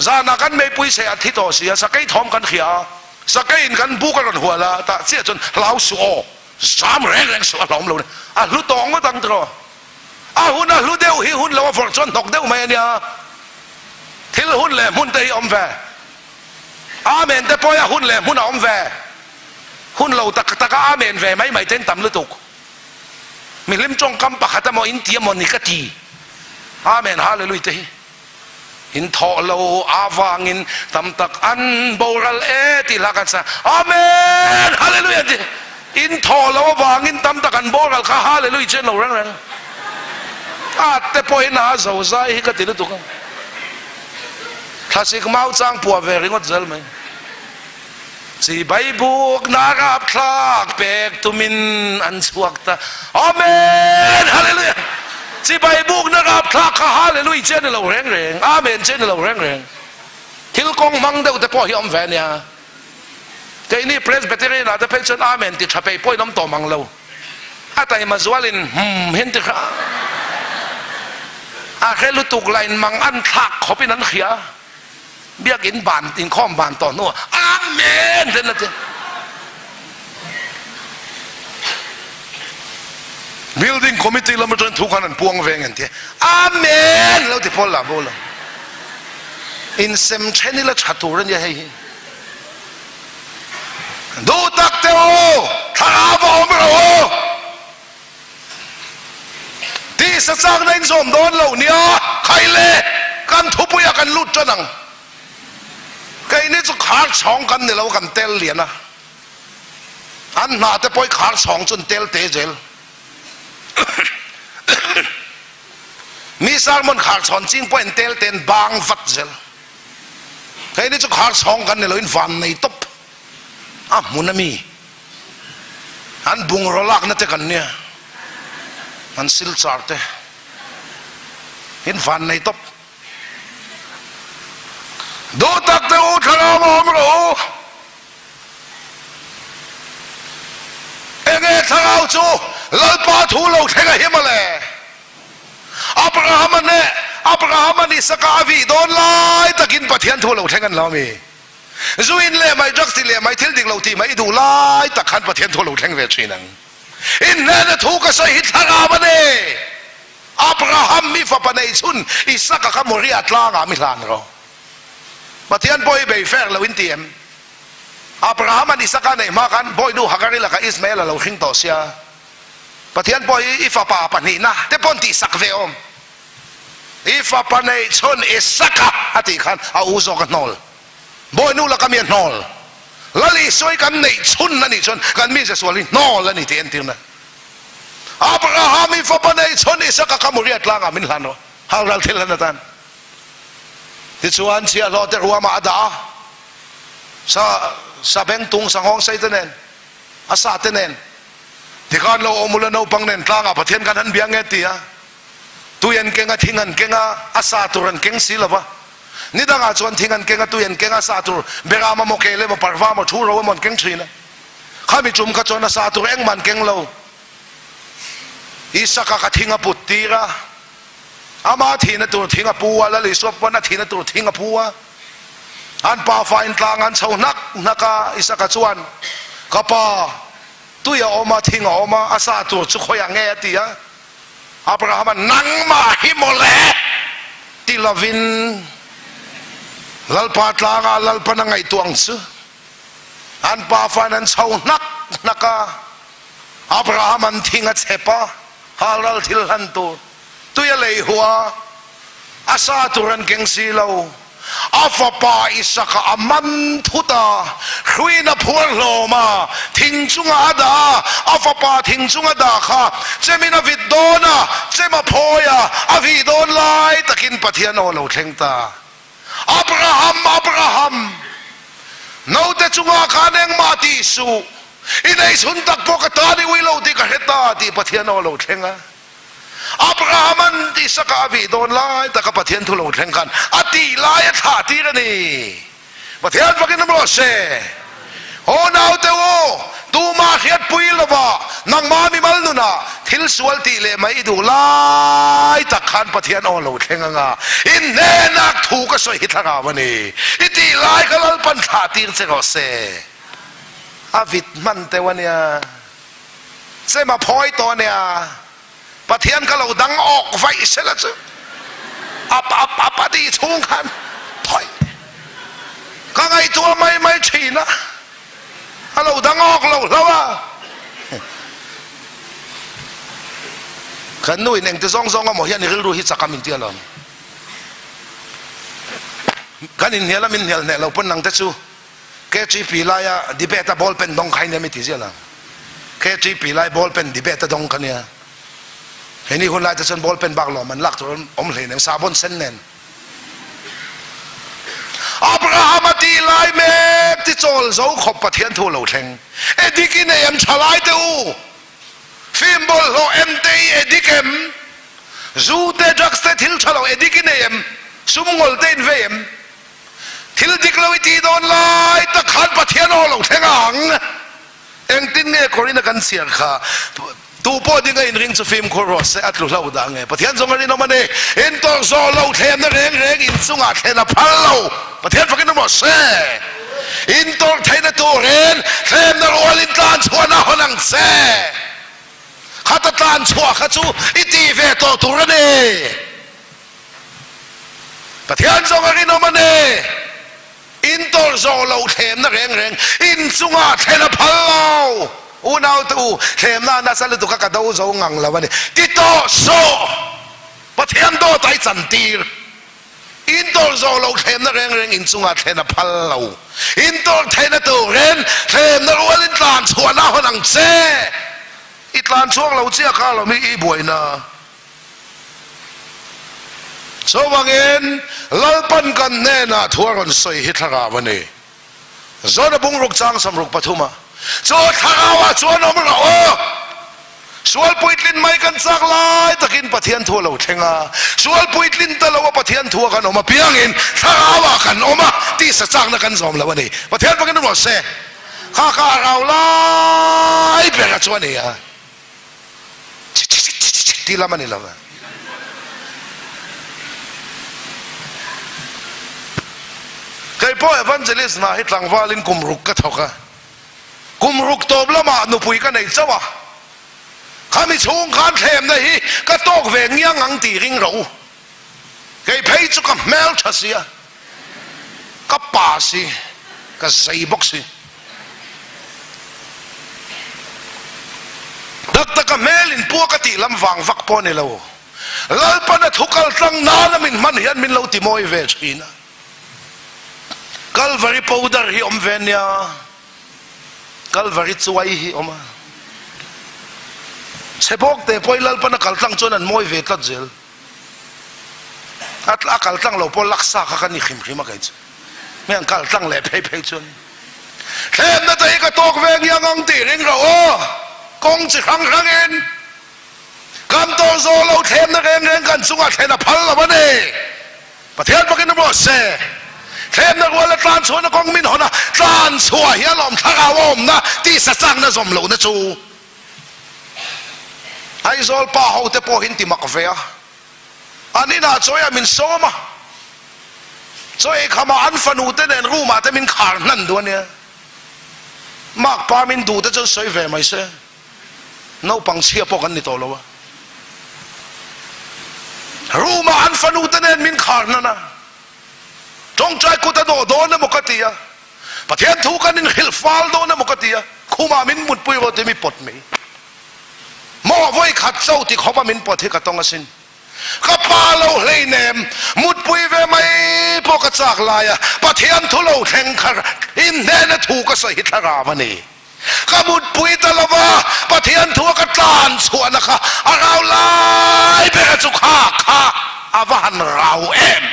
zan ah kan meipui seh a thi tawh si a, sakei thawm kan hria a. Sakeiin kan buk a rawn hual a, tah chiah chuan hlau suh aw, zam reng reng suh a hlauhawm lo a ni. A hlu tawh ngawt ang tiraw? A hun a hlu deuh hi hun lo a vawrh chuan hnawk deuh mai a nia. Thil hun leh hmun te hi awm ve. Amen te pawh hi a hun leh hmun a awm ve. Hun lo tak taka Amen ve mai mai te in tam lutuk. Mihlim tawngkam pakhat emaw in ti emaw ni ka ti. Amen Hallelujah te hi. In thawh lo avangin tam tak an boral e tih hla kan sa. Amen! Hallelujah an ti. In thawh lo avangin tam tak an boral kha Hallelujah chu an lo reng reng. A te pawhin a zo zai hi ka ti lutuk a. Thlasik mau chang puah ve ringawt zel mai. Chibai bukna rapthlak pek tumin an chhuak ta. Amen! Hallelujah! Chibai bukna rapthlak kha Hallelujah che a ni lo reng reng, Amen che a ni lo reng reng. Thil kawng hmang deuh te pawh hi awm ve a nia. Keini Presbyterian ah te phei chuan Amen ti tha peih pawhin awm tawh mang lo. A taima zualin hum hian ti hra. A hre lutuk lah in mang an thlak khawpin an hria. Biakinn ban inkhawm ban tawh hnuah Amen ten a ti. Building committee lam atangin thu khan an puang veng an ti. Amen lo ti pawl lah bo lo. Insem then ila tha tur a nia hei hi. Duh tak te u, thlarau va awm rawh u. Tisa chakna in zawm dawn lo nia, khai le, kan thupuiah kan lut tan ang. Keini chu khar chhawng kan ni lo, kan tel lian a. An hna te pawh i khar chhawng chu an tel te zel. Mi sermon khar chhawn ching pawh in tel te an bang vat zel. Keini chu khar chhawng kan ni lo, in van nei tawp a hmun a mi. An bungraw lakna te kan nia, an silchar te in van nei tawp. Duh tak te u thlarau a awm rawh u. Enge thlarau chu Lalpa thu lo thleng a hi mawle. Abraham-a hneh, Abraham-a ni saka a vih dawn lai takin Pathian thu lo thleng an lo ami. Zu in leh mai, drugs ti leh mai, thil dik lo tih mai i duh lai tak khan Pathian thu a lo thleng ve thin ang. In hnena thu ka sawi hi thlarau a ni. Abraham mi fapa nei chhun Isaka kha Moriah tlangah mi hlan rawh. Pathian pawh hi bei fer lo in ti em? Abraham an Isaka neih hma khan Bawinu Hagari lakah Ismael a lo hring tawh sia. Pathian pawh hi i fapa pahnihna te pawh an tihsak ve awm. I fapa neih chhun Isaka a tih khan a u zawk a hnawl. Bawinu laka mi a hnawl. Lal Isua hi kan neih chhun a nih chuan kan mi Jesual hi hnawl a ni tih entirna. Abraham i fapa neih chhun Isaka kha Moriah tlangah min hlan rawh, halral thil hlan atan. Tichuan chhiahhlawh te ruamah a dah a, sa sabengtung sanghawng sei te nen, a sa te nen. Tikhan lo awm ula naupang nen tlangah Pathian khan han bia nge ti a. Tui an keng a, thing an keng a, a sa tur an keng si lo va. Ni dangah chuan thing an keng a, tui an keng a, sa tur beram emaw, kel emaw, parva emaw, thu ro emaw an keng thin a. Khami tum kha chuan a sa tur engmah an keng lo. Isaka kha thing a put tir a, ama thihna tur thing a pu a, Lal Isua pawn a thihna tur thing a pu a. An pafa in tlang an chho hnak hnak a, Isaka chuan, Ka pa, tui a awm a, thing a awm a, a sa tur chu khawiah nge? a ti a. Abrahama nangmah hi mawle ti lovin Lalpa tlangah Lalpan a ngaihtuah ang chu. An pafa in an chho hnak hnak a, Abraham an thing a chep a, halral thil hlan tur tui a lei huah a, a sa tur an keng si lo. A fapa Isaka a man thut a, hruiin a phuar hlawm a, thing chungah a dah a, a fapa thing chunga dah kha chemin a vit dawn a, chem a phawi a, a vih dawn lai takin Pathian aw lo thleng ta. Abraham, Abraham, naute chungah khan engmah tih suh, i neihchhun tak pawh ka tan i ui lo tih ka hre ta tih Pathian aw lo thleng a. Abraham-an Isaka a vih dawn lai taka Pathian thu lo thleng khan a tih lai a thlah tir a ni. Pathian fakin awm rawh se. Aw naute u, tumah hriatpui lova nangmah mimal nunah thil sual tih leh mai i duh lai tak khan Pathian aw lo thleng anga in hnenah thu ka sawi hi thlarau a ni. I tih lai kha Lalpan thlah tir che rawh se. A vit hman teuh a nia. Chem a phawi tawh a nia. Pathian ka lo dang awk vaih sela chu ap ap ap a tih chhung khan thawi ka ngaihtuah mai mai thin a, a lo dang awk lo hlauh a. Kan nu in engti zawng zawng emaw hian i rilru hi chak a min ti alawm. Kan inhnial a min hnial hneh lo pawn nang te chu KTP laia debate a ball pen dawng kha i nia mi ti ziah lo. KTP lai ball pen debate a dawng kha nia. Hei ni hun lai te chuan ball pen bak lawm an lak tur awm hlei nem sabon sen nen. Abraham a tih lai mek ti chawl zo khawp Pathian thu lo thleng. Edik i nei em tha lai te u. Film bawlhhlawh em te i edik em? Zu te drugs te thil tha lo edik i nei em? Sum ngol te in vei em? Thil dik lo i tih dawn lai tak khan Pathian aw lo thleng ang. Engtin nge Korin a kan chhiar kha? Tu pawh ding a inring chu fimkhur rawh se, a tlu hlo dah nge? Pathian zawng a rinawm a ni. Intawrh zawh lo thlemna reng reng inchungah thlen a phal lo. Pathian fakin awm rawh se. Intawrh theihna turin thlemna rualin tlan chhuahna hawn ang che. Khata tlan chhuah kha chu i tih ve tawh tur a ni. Pathian zawng a rinawm a ni. In tawrh zawh loh thlemna reng reng in chungah thlen a phal lo. Unaute u, thlemna a nasa lutuk a ka do zo ngang lo a ni. Ti tawh suh! Pathian dawt ai chantir. In tawrh zawh loh thlemna reng reng in chungah thlen a phal lo. In tawrh theihna turin thlemna rualin tlan chhuahna hawn ang che. I tlan chhuak lo chiah kha lo mi i buaina. Chuvangin, Lalpan kan hnenah thu a rawn sawi hi thlarau a ni. Zawna bungruk chang samruk pathuma chu thlarauah chuan awm rawh aw. Sual puitlin mai kan chak lai takin Pathian thu a lo thleng a, sual puitlin ta lo a Pathian thu a kan awm apiangin thlarauah kan awm a, tisa chakna kan zawm lo a ni. Pathian fakin rawh se. Kha kha a rau lai bera chu a ni a. Tih lam a ni lo ve. Kei pawh evangelist hna hi tlangvalin kum ruk ka thawk a, kum ruk tawp lamah nupui ka nei chauh a, khami chhung khan thlemna hi ka tawk ve ngiang ang tih ring rawh u. Kei phei chu ka hmel tha si a, ka pa si, ka zei bawk si. Tak tak a hmel in pua ka tih lam vang vak pawh a ni lo. Lalpan a thu kal tlang nana min hman hian min lo ti mawi ve thin a. Kalvari powder hi awm ve nia, Kalvari chuai hi awm a. Chhe bawk te pawh hi Lalpan a kal tlang chuan an mawi ve tlat zel. A kal tlang lo pawh laksa kha ka ni hrim hrim a kei chu. Mi an kal tlang leh phei phei chuan thlemna te hi ka tawk ve ngiang ang tih ring rawh aw. Kawng chi hrang hrangin kan tawh zawh lo thlemna reng reng kan chungah thlen a phal lo a ni. Pathian fakin rawh se. Thlemna rual a tlan chhuahna kawng min hawn a, tlan chhuah hi a lawm thlarau a awmna tisa chakna zawm lohna chu. Aizawl pa ho te pawh hi an ti mak ve a, an inah chawi ah min sawm a, chaw ei kham ah an fanu te nen room ah te min khar hnan duh a nia, mark pa min duh te chuan sawi ve mai se, naupang chhia pawh kan ni tawh lo a, room ah an fanu te nen min khar hnan a, tawngtai kut a dawh dawn emaw ka ti a. Pathian thu kan inhrilh fal dawn emaw ka ti a, khumah min mutpui rawh tih mi pawt mai. Maw vawi khat cho ti khawpa min pawt hi ka tawng asin. Ka pa lo hleinem, mutpui ve mai pawh ka chak lai a, Pathian thu lo thleng kha inhnehna thu ka sawi hi thlarau a ni. Ka mutpui ta lo va, Pathian thu a ka tlan chhuahna kha a rau lai bera chu kha kha a va han rau em.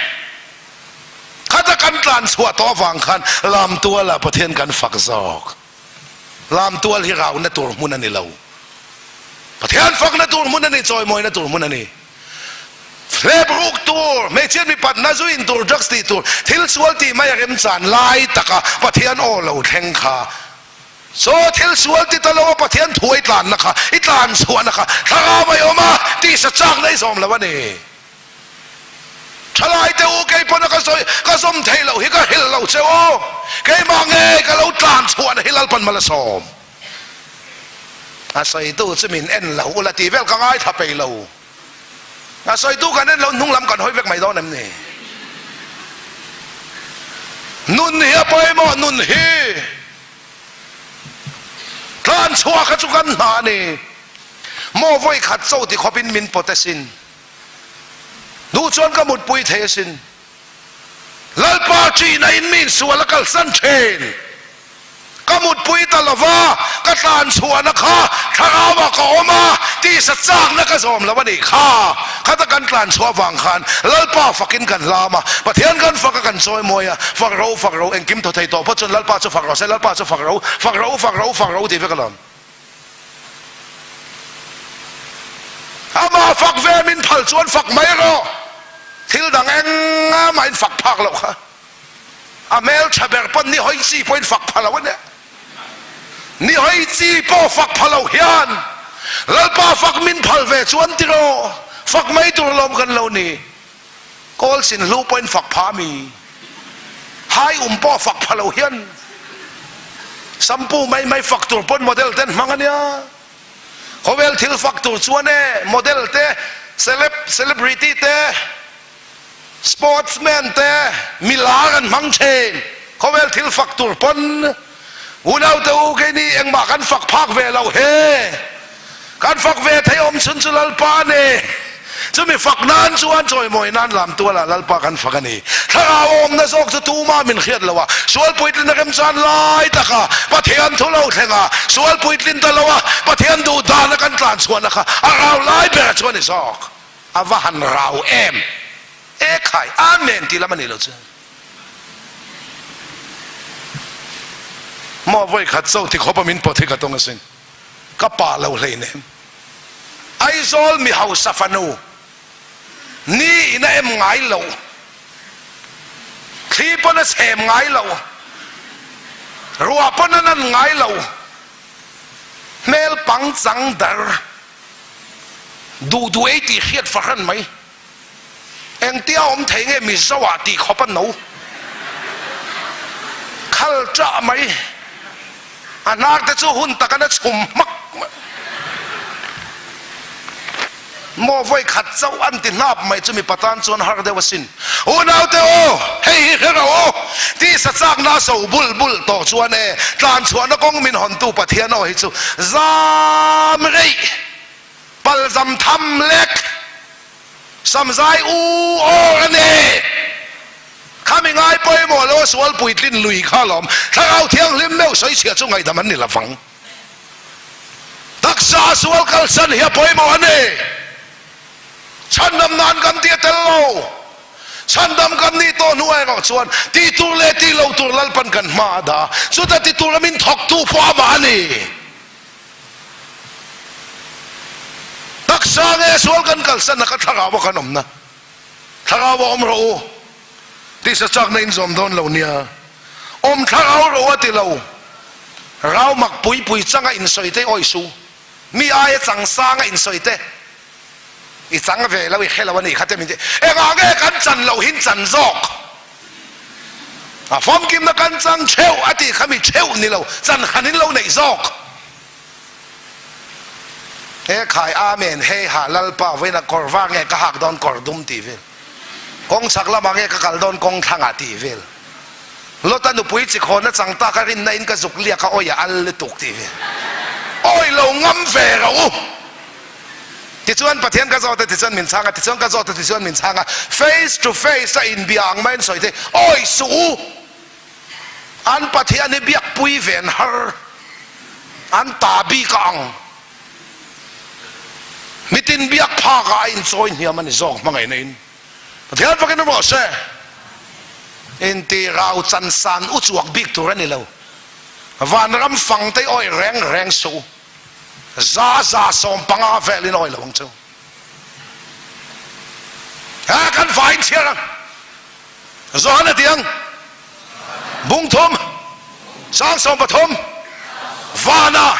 Khata kan tlan chhuah tawh avang khan Lamtualah Pathian kan fak zawk. Lamtual hi rauna tur hmun a ni lo. Pathian fakna tur hmun a ni, chawimawina tur hmun a ni. Hlep ruk tur, hmeichhiat mipatna zu in tur, drugs tih tur, thil sual tih mai a remchan lai taka Pathian aw lo thleng kha. Chaw thil sual ti ta lo a Pathian thu a i tlanna kha, i tlan chhuahna kha thlarau a i awm a, tisa chakna i zawm lo a ni. Thalai te u kei pawn a ka sawi ka zawm theih loh hi ka hrilh lo che u. Keimah nge ka lo tlan chhuahna hi Lalpan mal a sawm. A sawitu chu min en lo ula tih vel ka ngaithla peih lo. A sawitu kan en lo hnung lam kan hawi vek mai dawn em ni? Nun hi a pawimawh nun hi tlan chhuah kha chu kan hna a ni. Maw vawi khat cho ti khawpin min pawt asin. Duh chuan ka mutpui thei asin. Lalpa ṭihna in mi insual a kalsan ṭhin. Ka mutpui ta lo va, ka tlan chhuahna kha thlarauah ka awm a, tisa chakna ka zawm lo a nih kha. Khata kan tlan chhuah vang khan Lalpa fakin kan hlam a, Pathian kan fak a kan chawimawi a, fak ro, fak ro, engkim thaw thei tawh phawt chuan Lalpa chu fak rawh se, Lalpa chu fak ro, fak ro, fak ro, fak ro tih vek alawm. Amah fak ve min phal chuan fak mai rawh. Thil dang engah mah in fak phak loh kha. A hmel tha ber pawn ni hawi chi pawhin fak pha lo a nia. Ni hawi chi pawh fak pha lo hian Lalpa fak min phal ve chuan tiraw fak mai tur lawm kan lo ni. Kawl sin hlu pawhin fak pha mi. Hai um pawh fak pha lo hian Sampu mai mai fak tur pawn model ten hmang a nia. Khawvel thil fak tur chuan e model te, celeb, celebrity te, Sportsman te mi lar an hmang thin. Khawvel thil fak tur pawn unaute u keini engmah kan fak phak ve lo he. Kan fak ve thei awm chhun chu Lalpa a ni. Chumi fak nan chuan chawimawi nan lam tualah Lalpa kan fak a ni. Thlarau awmna zawk chu tumah min hriat lo a, sual puitlin a remchan lai taka Pathian thu lo thleng a, sual puitlin ta lo a, Pathian duh dana kan tlan chhuahna kha a rau lai ber chu a ni zawk. A va han rau em! E khai, Amen tih lam a nih loh chu. Maw vawi khat cho ti khawp a min pawt hi ka tawng asin. Ka pa lo hleinem. Aizawl mi hausa fanu ni in a em ngai lo. Thli pawn a chhem ngai lo. Ruah pawn a nan ngai lo. Hmel pangchang dar. Duh duh ei tih hriat fahran mai. Engtia awm thei nge Mizo ah tih khawp a no. Khal ṭah mai. A hnar te chu hun tak an a chhum hmak mai. Maw vawi khat chauh an ti hnap mai chu mipa tan chuan har deuh asin. Unaute aw, hei hi hre rawh aw. Tisa chakna a so bul bul tawh chuan e, tlan chhuahna kawng min hawntu Pathian aw hi chu zam reih, palzam tham lek, samzai u awr a ni. Khami ngai pawimawh lo a sual puitlin lui kha alawm. Thlarau Thianghlim meuh sawichhiah chu ngaihdam an ni lovang. Taksa sual kalsan hi a pawimawh a ni. Chhandam nan kan tih a tel lo. Chhandam kan nih tawh hnuah erawh chuan tih tur leh tih lo tur Lalpan kan hma a dah. Chuta ti tura min thawktu pawh amah a ni. Taksa nge sual kan kalsan a ka thlarau a kan awmna. Thlarau a awm rawh u. Tisa chakna in zawm dawn lo nia. Awm thlarau rawh a ti lo. Rau mak pui pui changa insawi te awi su. Mi aia chang sanga insawi te i chang ve lo i hre lo a nih kha te min ti. Engah nge kan chan loh hin chan zawk? A famkimna kan chang theuh a tih kha mi theuh ni lo chan han in lo neih zawk. He khai Amen hei ha Lalpa vawiin a kawr var nge ka hak dawn kawr dum tih vel. Kawng chhak lamah nge ka kal dawn kawng thlangah tih vel. Lota nupui chi khawn a chang tak a rinna in ka zuk liak a awi a al lutuk tih vel. Awi lo ngam ve rawh u. Tichuan Pathian ka zawt a tichuan min chhang a tichuan ka zawt a tichuan min chhang a face to face a inbia ang maiin sawi thei awi suh u. An Pathian hi biakpui ven har an ta bik a ang. Mitin biak phak ah a inchawi hniam a ni zawk hmangaihna in. Pathian fakin awm rawh se. Inti rau chan san u chuak bik tur a ni lo. Vanram fang te awi reng reng suh u. Za za 15 velin awi lo ang chu. Ha kan vain chhiar ang. Johana ti ang, Bung thum, sang 13, vana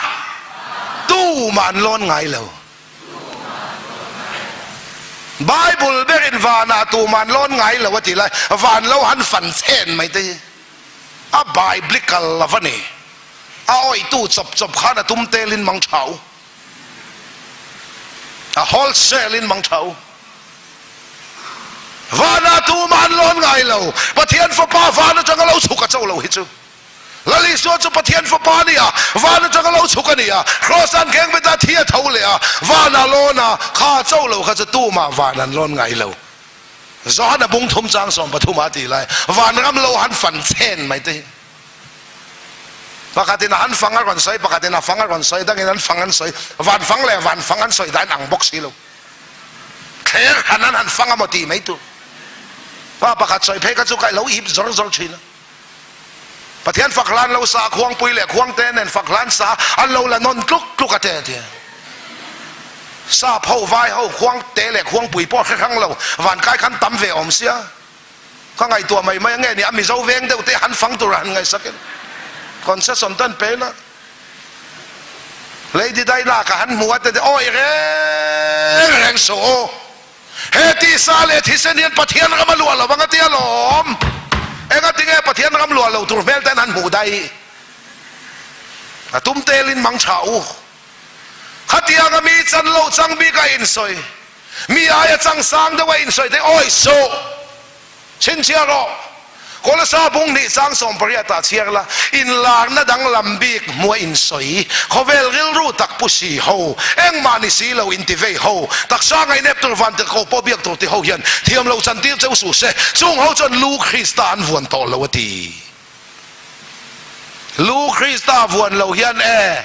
tumah an lawn ngai lo. Bible berin vanah tuman lawn ngai lo a ti lai, van lo han fan chhen mai te hi a biblical lo a ni. A awihtu chawp chawp khan a tum telin mang tha u. A wholesale in mang tha u. Vanah tuman lawn ngai lo, Pathian Fapa van atanga lo chhuk a cho lo hi chu. Lal Isua chu Pathian Fapa a ni a, van atanga lo chhuk a ni a, Kraws an kheng bet a, thi a tho leh a, van a lawn a, kha a cho lo kha chu tumah van an lawn ngai lo. Johana bung thum chang 13 ah a ti lai, vanram lo han fan chen mai te hi. Pakhatin a han fang a rawn sawi, pakhatin a fang a rawn sawi, dangin an fang an sawi, van fang leh van fang an sawi dan ang bawk si lo. Thler han an han fang a maw tih mai tur. Pa pakhat sawi phei kha chu ka lo ip zawr zawr thin a. Pathian fak hlan lo sa khuangpui leh khuangte nen fak hlan sa an lo la nawn tluk tluk a te a ti. Sap ho, vai ho, khuangte leh khuangpui pawh hre hrang lo, vankai khan tam ve awm sia. Ka ngaihtuah mai mai a nge ni a Mizo veng deuh te han fang tur a han ngaihsak in concession te an pe la Lady Diana ka han hmu a te te awi reng reng suh u he tisa leh thisen hian Pathian ram a luah lo ang a tia lawm enga tinge Pathian ram luah lo tur hmel ten han hmuh daih a tum tel in mang tha u khatiang a mi chan lo chang bik a insawi Mi aia changsang deuh a insawi thei, Awi suh! Chhinchhiah rawh! Kawlasa bung hnih chang 18 ah chhiar la, inlarna danglam bik hmuh a insawi, khawvel rilru tak pu si ho, engmah ni si lo inti vei ho, taksa ngaihnep tur van tirhkoh pawh biak tur ti ho hian thiam lo chantir cheu suh se, chung ho chuan lu Krista an vuan tawh lo a ti. Lu Krista vuan lo hian e,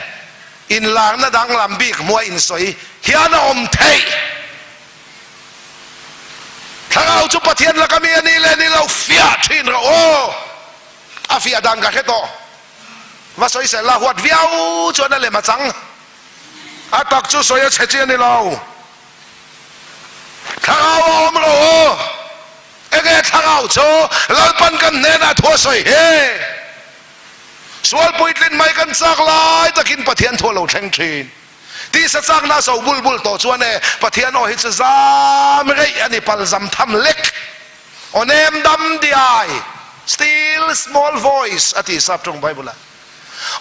inlarna danglam bik hmuh a insawi hian a awm theih. Thlarau chu Pathian laka mi a nih leh ni lo fiah thin rawh aw. A fiah dan ka hre tawh. Va sawisel la huat viau chuan a lem a chang. A tak chu sawi a chhe chi a ni lo. Thlarau a awm rawh aw. Enge thlarau chu Lalpan kan hnenah thu a sawi hi? Sual puitlin mai kan chak lai takin Pathian thu a lo thleng thin. Tisa chakna a so bul bul tawh chuan e, Pathian aw hi chu zam reih a ni pal zam tham lek. Aw nem dam diai, still small voice a ti sap tawng Bible ah.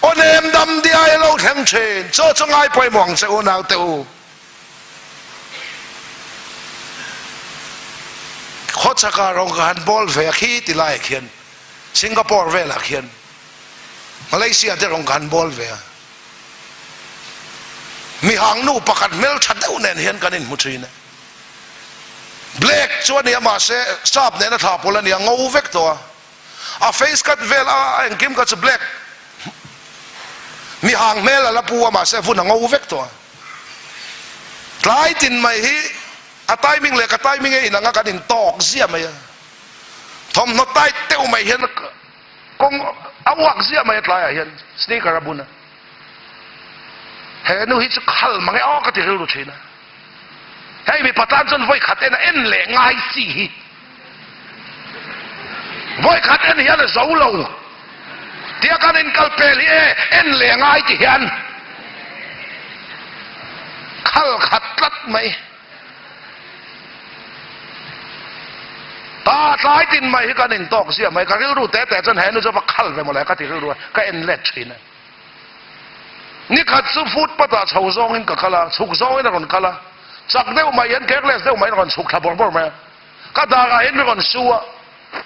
Aw nem dam diai a lo thleng thin. Chaw chu ngai pawimawh ang che u naute u. Khawchhaka rawng ka han bawl ve a khi ti laiah khian Singapore velah khian Malaysia te rawng ka han bawl ve a, mihang nu pakhat hmeltha deuh nen hian kan inhmu thin a, black chu a nia mahse sap nena thla pawl a nia ngo vek tawh a. A face cut vel a engkim kha chu black mi hang hmel a la pu a mahse vun a ngo vek tawh a. Tlai tin mai hi a timing leh ka timing a inang a kan in tawk ziah mai a. Thawmhnaw tight deuh mai hian kawng a uak ziah mai a tlaiah hian sneaker a bun a. He nu hi chu khal mang e aw ka ti rilru thin a. Hei mipa tan chuan vawi khat en a en leh ngai chi hi. Vawi khat en hian a zo lo. Tia kan inkal pel hi e en leh ngai ti hian khal khat tlat mai. Ta tlai tin mai hi kan intawk ziah mai. Ka rilru te te chuan he nu chu va khal ve mawle ka ti rilru a, ka en let thin a. Nikhat chu footpath ah chho zawngin ka kal a, chhuk zawngin a rawn kal a, chak deuh mai hian careless deuh maiin a rawn chhuk thla bawrh bawrh mai a, ka darah hian mi rawn su a,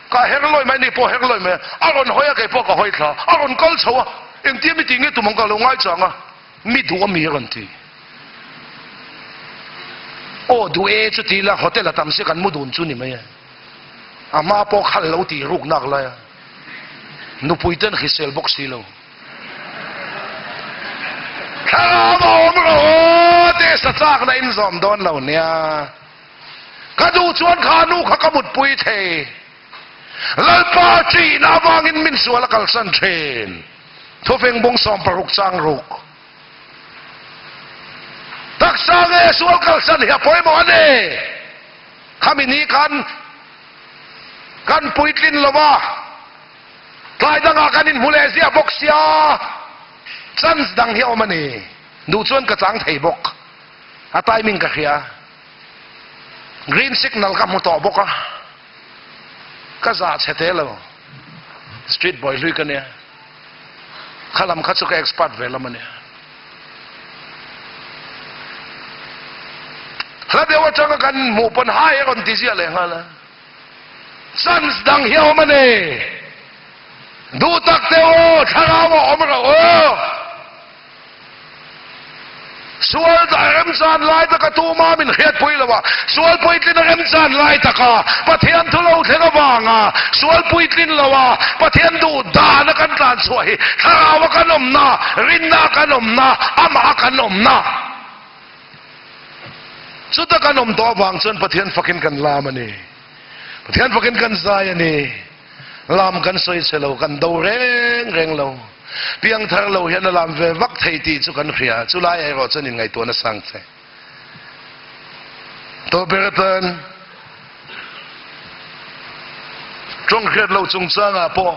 ka her lawi mai, ni pawh her lawi mai a, a rawn hawi a kei pawh ka hawi thla, a rawn kal chho a, engtia mi tih nge tum ang ka lo ngai chang a, mi duh a mi a rawn ti. Aw duh e chu ti ila hotel a tam sia kan mu dun chu ni mai e, a hma pawh khal lo tih ruk nak lai a, nupui ten hrisel bawk si lo. Thlarau a awm rawh aw tih sa chakna in zawm dawn lo nia. Ka duh chuan kha nu kha ka mutpui thei. Lalpa ṭihna avangin min sual a kalsan ṭhin. Thufing bung 60 chang ruk. Taksa nge sual kalsan hi a pawimawh a ni. Khami ni khan kan puitlin lo va. Tlai dangah kan inhmu leh ziah bawk sia, chance dang hi a awm a ni. Duh chuan ka chang thei bawk. A timing ka hria. Green signal ka hmu tawh bawk a, ka zah chhe te lo. Street boy hlui ka nia. Kha lam kha chu ka expert ve lam a nia. Hla deuh atanga kan hmuh pawn hai a rawn ti ziah leh nghal a. Chance dang hi a awm a ni. Duh tak te aw, thlarau a awm rauh aw. Sual a remchan lai taka tuma min hriatpui lo a, sual puitlin a remchan lai taka Pathian thu lo thleng avanga sual puitlin lo a Pathian duh dana kan tlan chhuah hi thlarau a kan awmna, rinna a kan awmna, amah a kan awmna. Chuta kan awm tawh avang chuan Pathian fakin kan lam a ni. Pathian fakin kan zai a ni. Lam kan sawi chhe lo, kan do reng reng lo. Piangthar lo hian a lam ve vak thei tih chu kan hria, chulai erawh chuan inngaihtuahna sang che. Tawh ber atan tawng hriat loh chungchangah pawh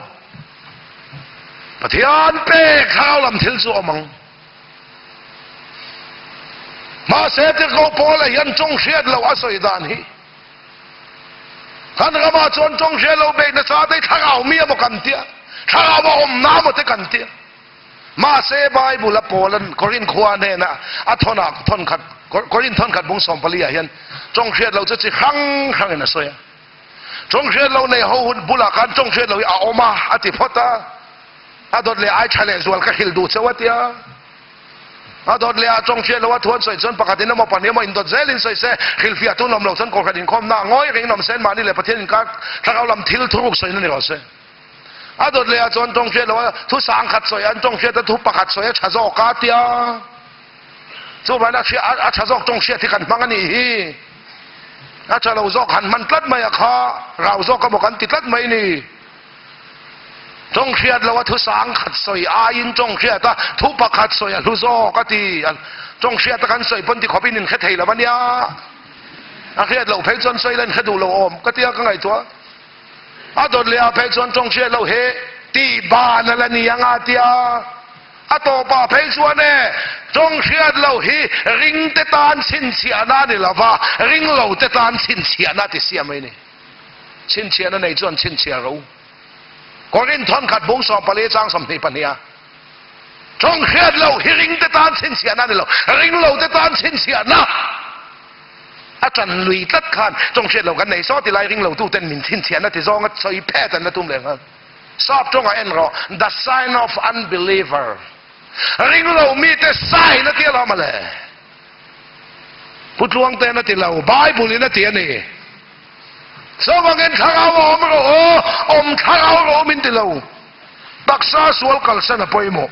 Pathian pek thlarau lam thil chu a awm ang. Mahse Tirhkoh Paula hian tawng hriat loh a sawi dan hi Kan ramah chuan tawng hria lo beih nasa te thlarau mi emaw kan tia, thlarau a awmna emaw te kan tia. Mahse Bible a Paula'n Korinth khua hnena a thawnah thawnkhat Korinth thawnkhat bung 14 ah hian tawng hriat lo chu chi hrang hrangin a sawi a. Tawng hriat lo nei ho hun bulah khan tawng hriat lo hi a awm a a ti phawt a. A dawt leh ai tha leh zual ka hrilh duh cheu a tia. A dawt leh ah tawng hriat lo a thu an sawi chuan pakhatin emaw pahnih emaw indawt zelin sawi se, hrilhfiah tu nawm lo chuan kohhran inkhawmna ah ngawi reng nawm se, mahni leh Pathian inkar thlarau lam thil thuruk sawina ni rawh se. A dawt leh ah chuan tawng hriat lo a thu sangkhat sawi an tawng hriat a thu pakhat sawi a tha zawk a tia. Chuvangin a hria a tha zawk tawng hriat hi kan hmang a nih hi. A tha lo zawk han hman tlat mai a kha rau zawk emaw kan ti tlat mai ni. Tawng hriat lo a thu sang khat sawi aiin tawng hriat a thu pakhat sawi a hlu zawk a ti. Tawng hriat a kan sawi pawn ti khawpin in hre thei lo a nia. A hriat loh phei chuan sawi la in hre duh lo awm ka tia ka ngaihtuah. A dawt leh ah phei chuan tawng hriat loh he tih ban a la ni ang a tia. A tawpah phei chuan e tawng hriat loh hi ring te tan chhinchhiahna a ni lo va, ring lo te tan chhinchhiahna a ti siam mai a ni. Chhinchhiahna nei chuan chhinchhiah ro. Korinth thawnkhat bung 14 chang 22 a tawng hriat loh hi ring te tan chhinchhiahna a ni lo, ring lo te tan chhinchhiahna a tan lui tlat khan tawng hriat loh kan nei saw ti lai ring lo tu ten min chhinchhiahna ti zawnga sawi phet an la tum leh nghal. Sap tawngah en rawh, the sign of unbeliever, ring lo mite sign a ti alawm a le. Pu Tluangte'n a ti lo, Bible in a ti a ni. Chuvangin thlarau a awm rawh aw, awm thlarau rawh awm in ti lo. Taksa sual kalsan a pawimawh.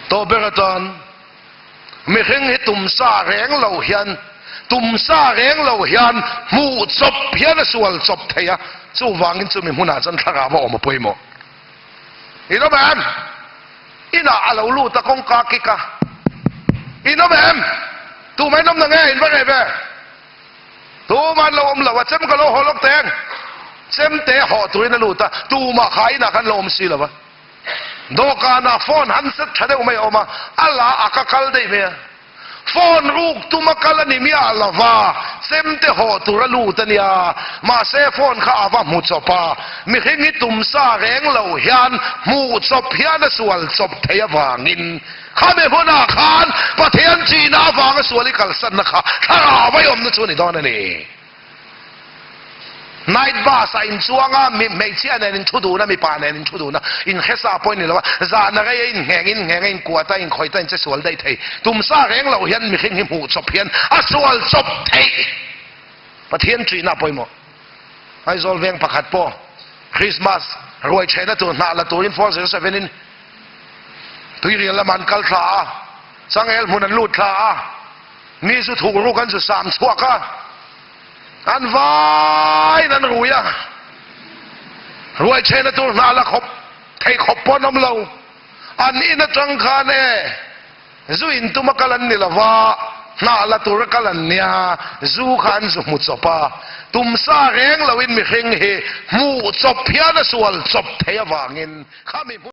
Tawh ber atan mihring hi tumsa reng lo hian tumsa reng lo hian hmuh chawp hian a sual chawp thei a, chuvangin chumi hmunah chuan thlarau a awm a pawimawh. In awm em? Inah a lo lut a kawngka kik a. In awm em? Tumah in awm na nge? In va reh ve. Tumah an lo awm lo a, chem ka lo haw lawk teng. Chemte haw turin a lut a, tumah kha inah khan lo awm si lo a. Dawhkanah phone handset tha deuh mai a awm a, a la a ka kal daih mai a. Phone ruk tum a kal a ni miah lo va, chemte haw tur a lut a nia. Mahse phone kha a va hmu chawp a, mihring hi tum sa reng lo hian hmuh chawp hian a sual chawp thei avangin khami hunah khan Pathian chihna avanga sual i kalsanna kha thlarau a awmna chu a ni dawn a ni. Night bus ah in chuang a, mi hmeichhia nen in thu dun a, mipa nen in thu dun a, in hresa pawh in ni lo a, zahna rei a in ngheng in ngheng a, in kuat a, in khawih ta in che sual daih thei. Tumsa reng loh hian mihring hi hmuh chawp hian a sual chawp theih. Pathian ṭihna a pawimawh. Aizawl veng pakhat pawh Christmas ruai ṭhehna tur hnah la turin 407 in Tuirial lamah an kal thla a, Changel hmun an lut thla a, Mi zu thuk ruk an zu sam chhuak a, an vaiin an rui a, ruai chhehna tur hna la khawp thei khawp pawh an awm lo. An in atang khan e zu in tuma kal an ni lo va, hna la tura kal an nia, zu kha an zu hmu chawp a, tumsa reng loin mihring hi hmuh chawp hian a sual chawp thei avangin khami hmun.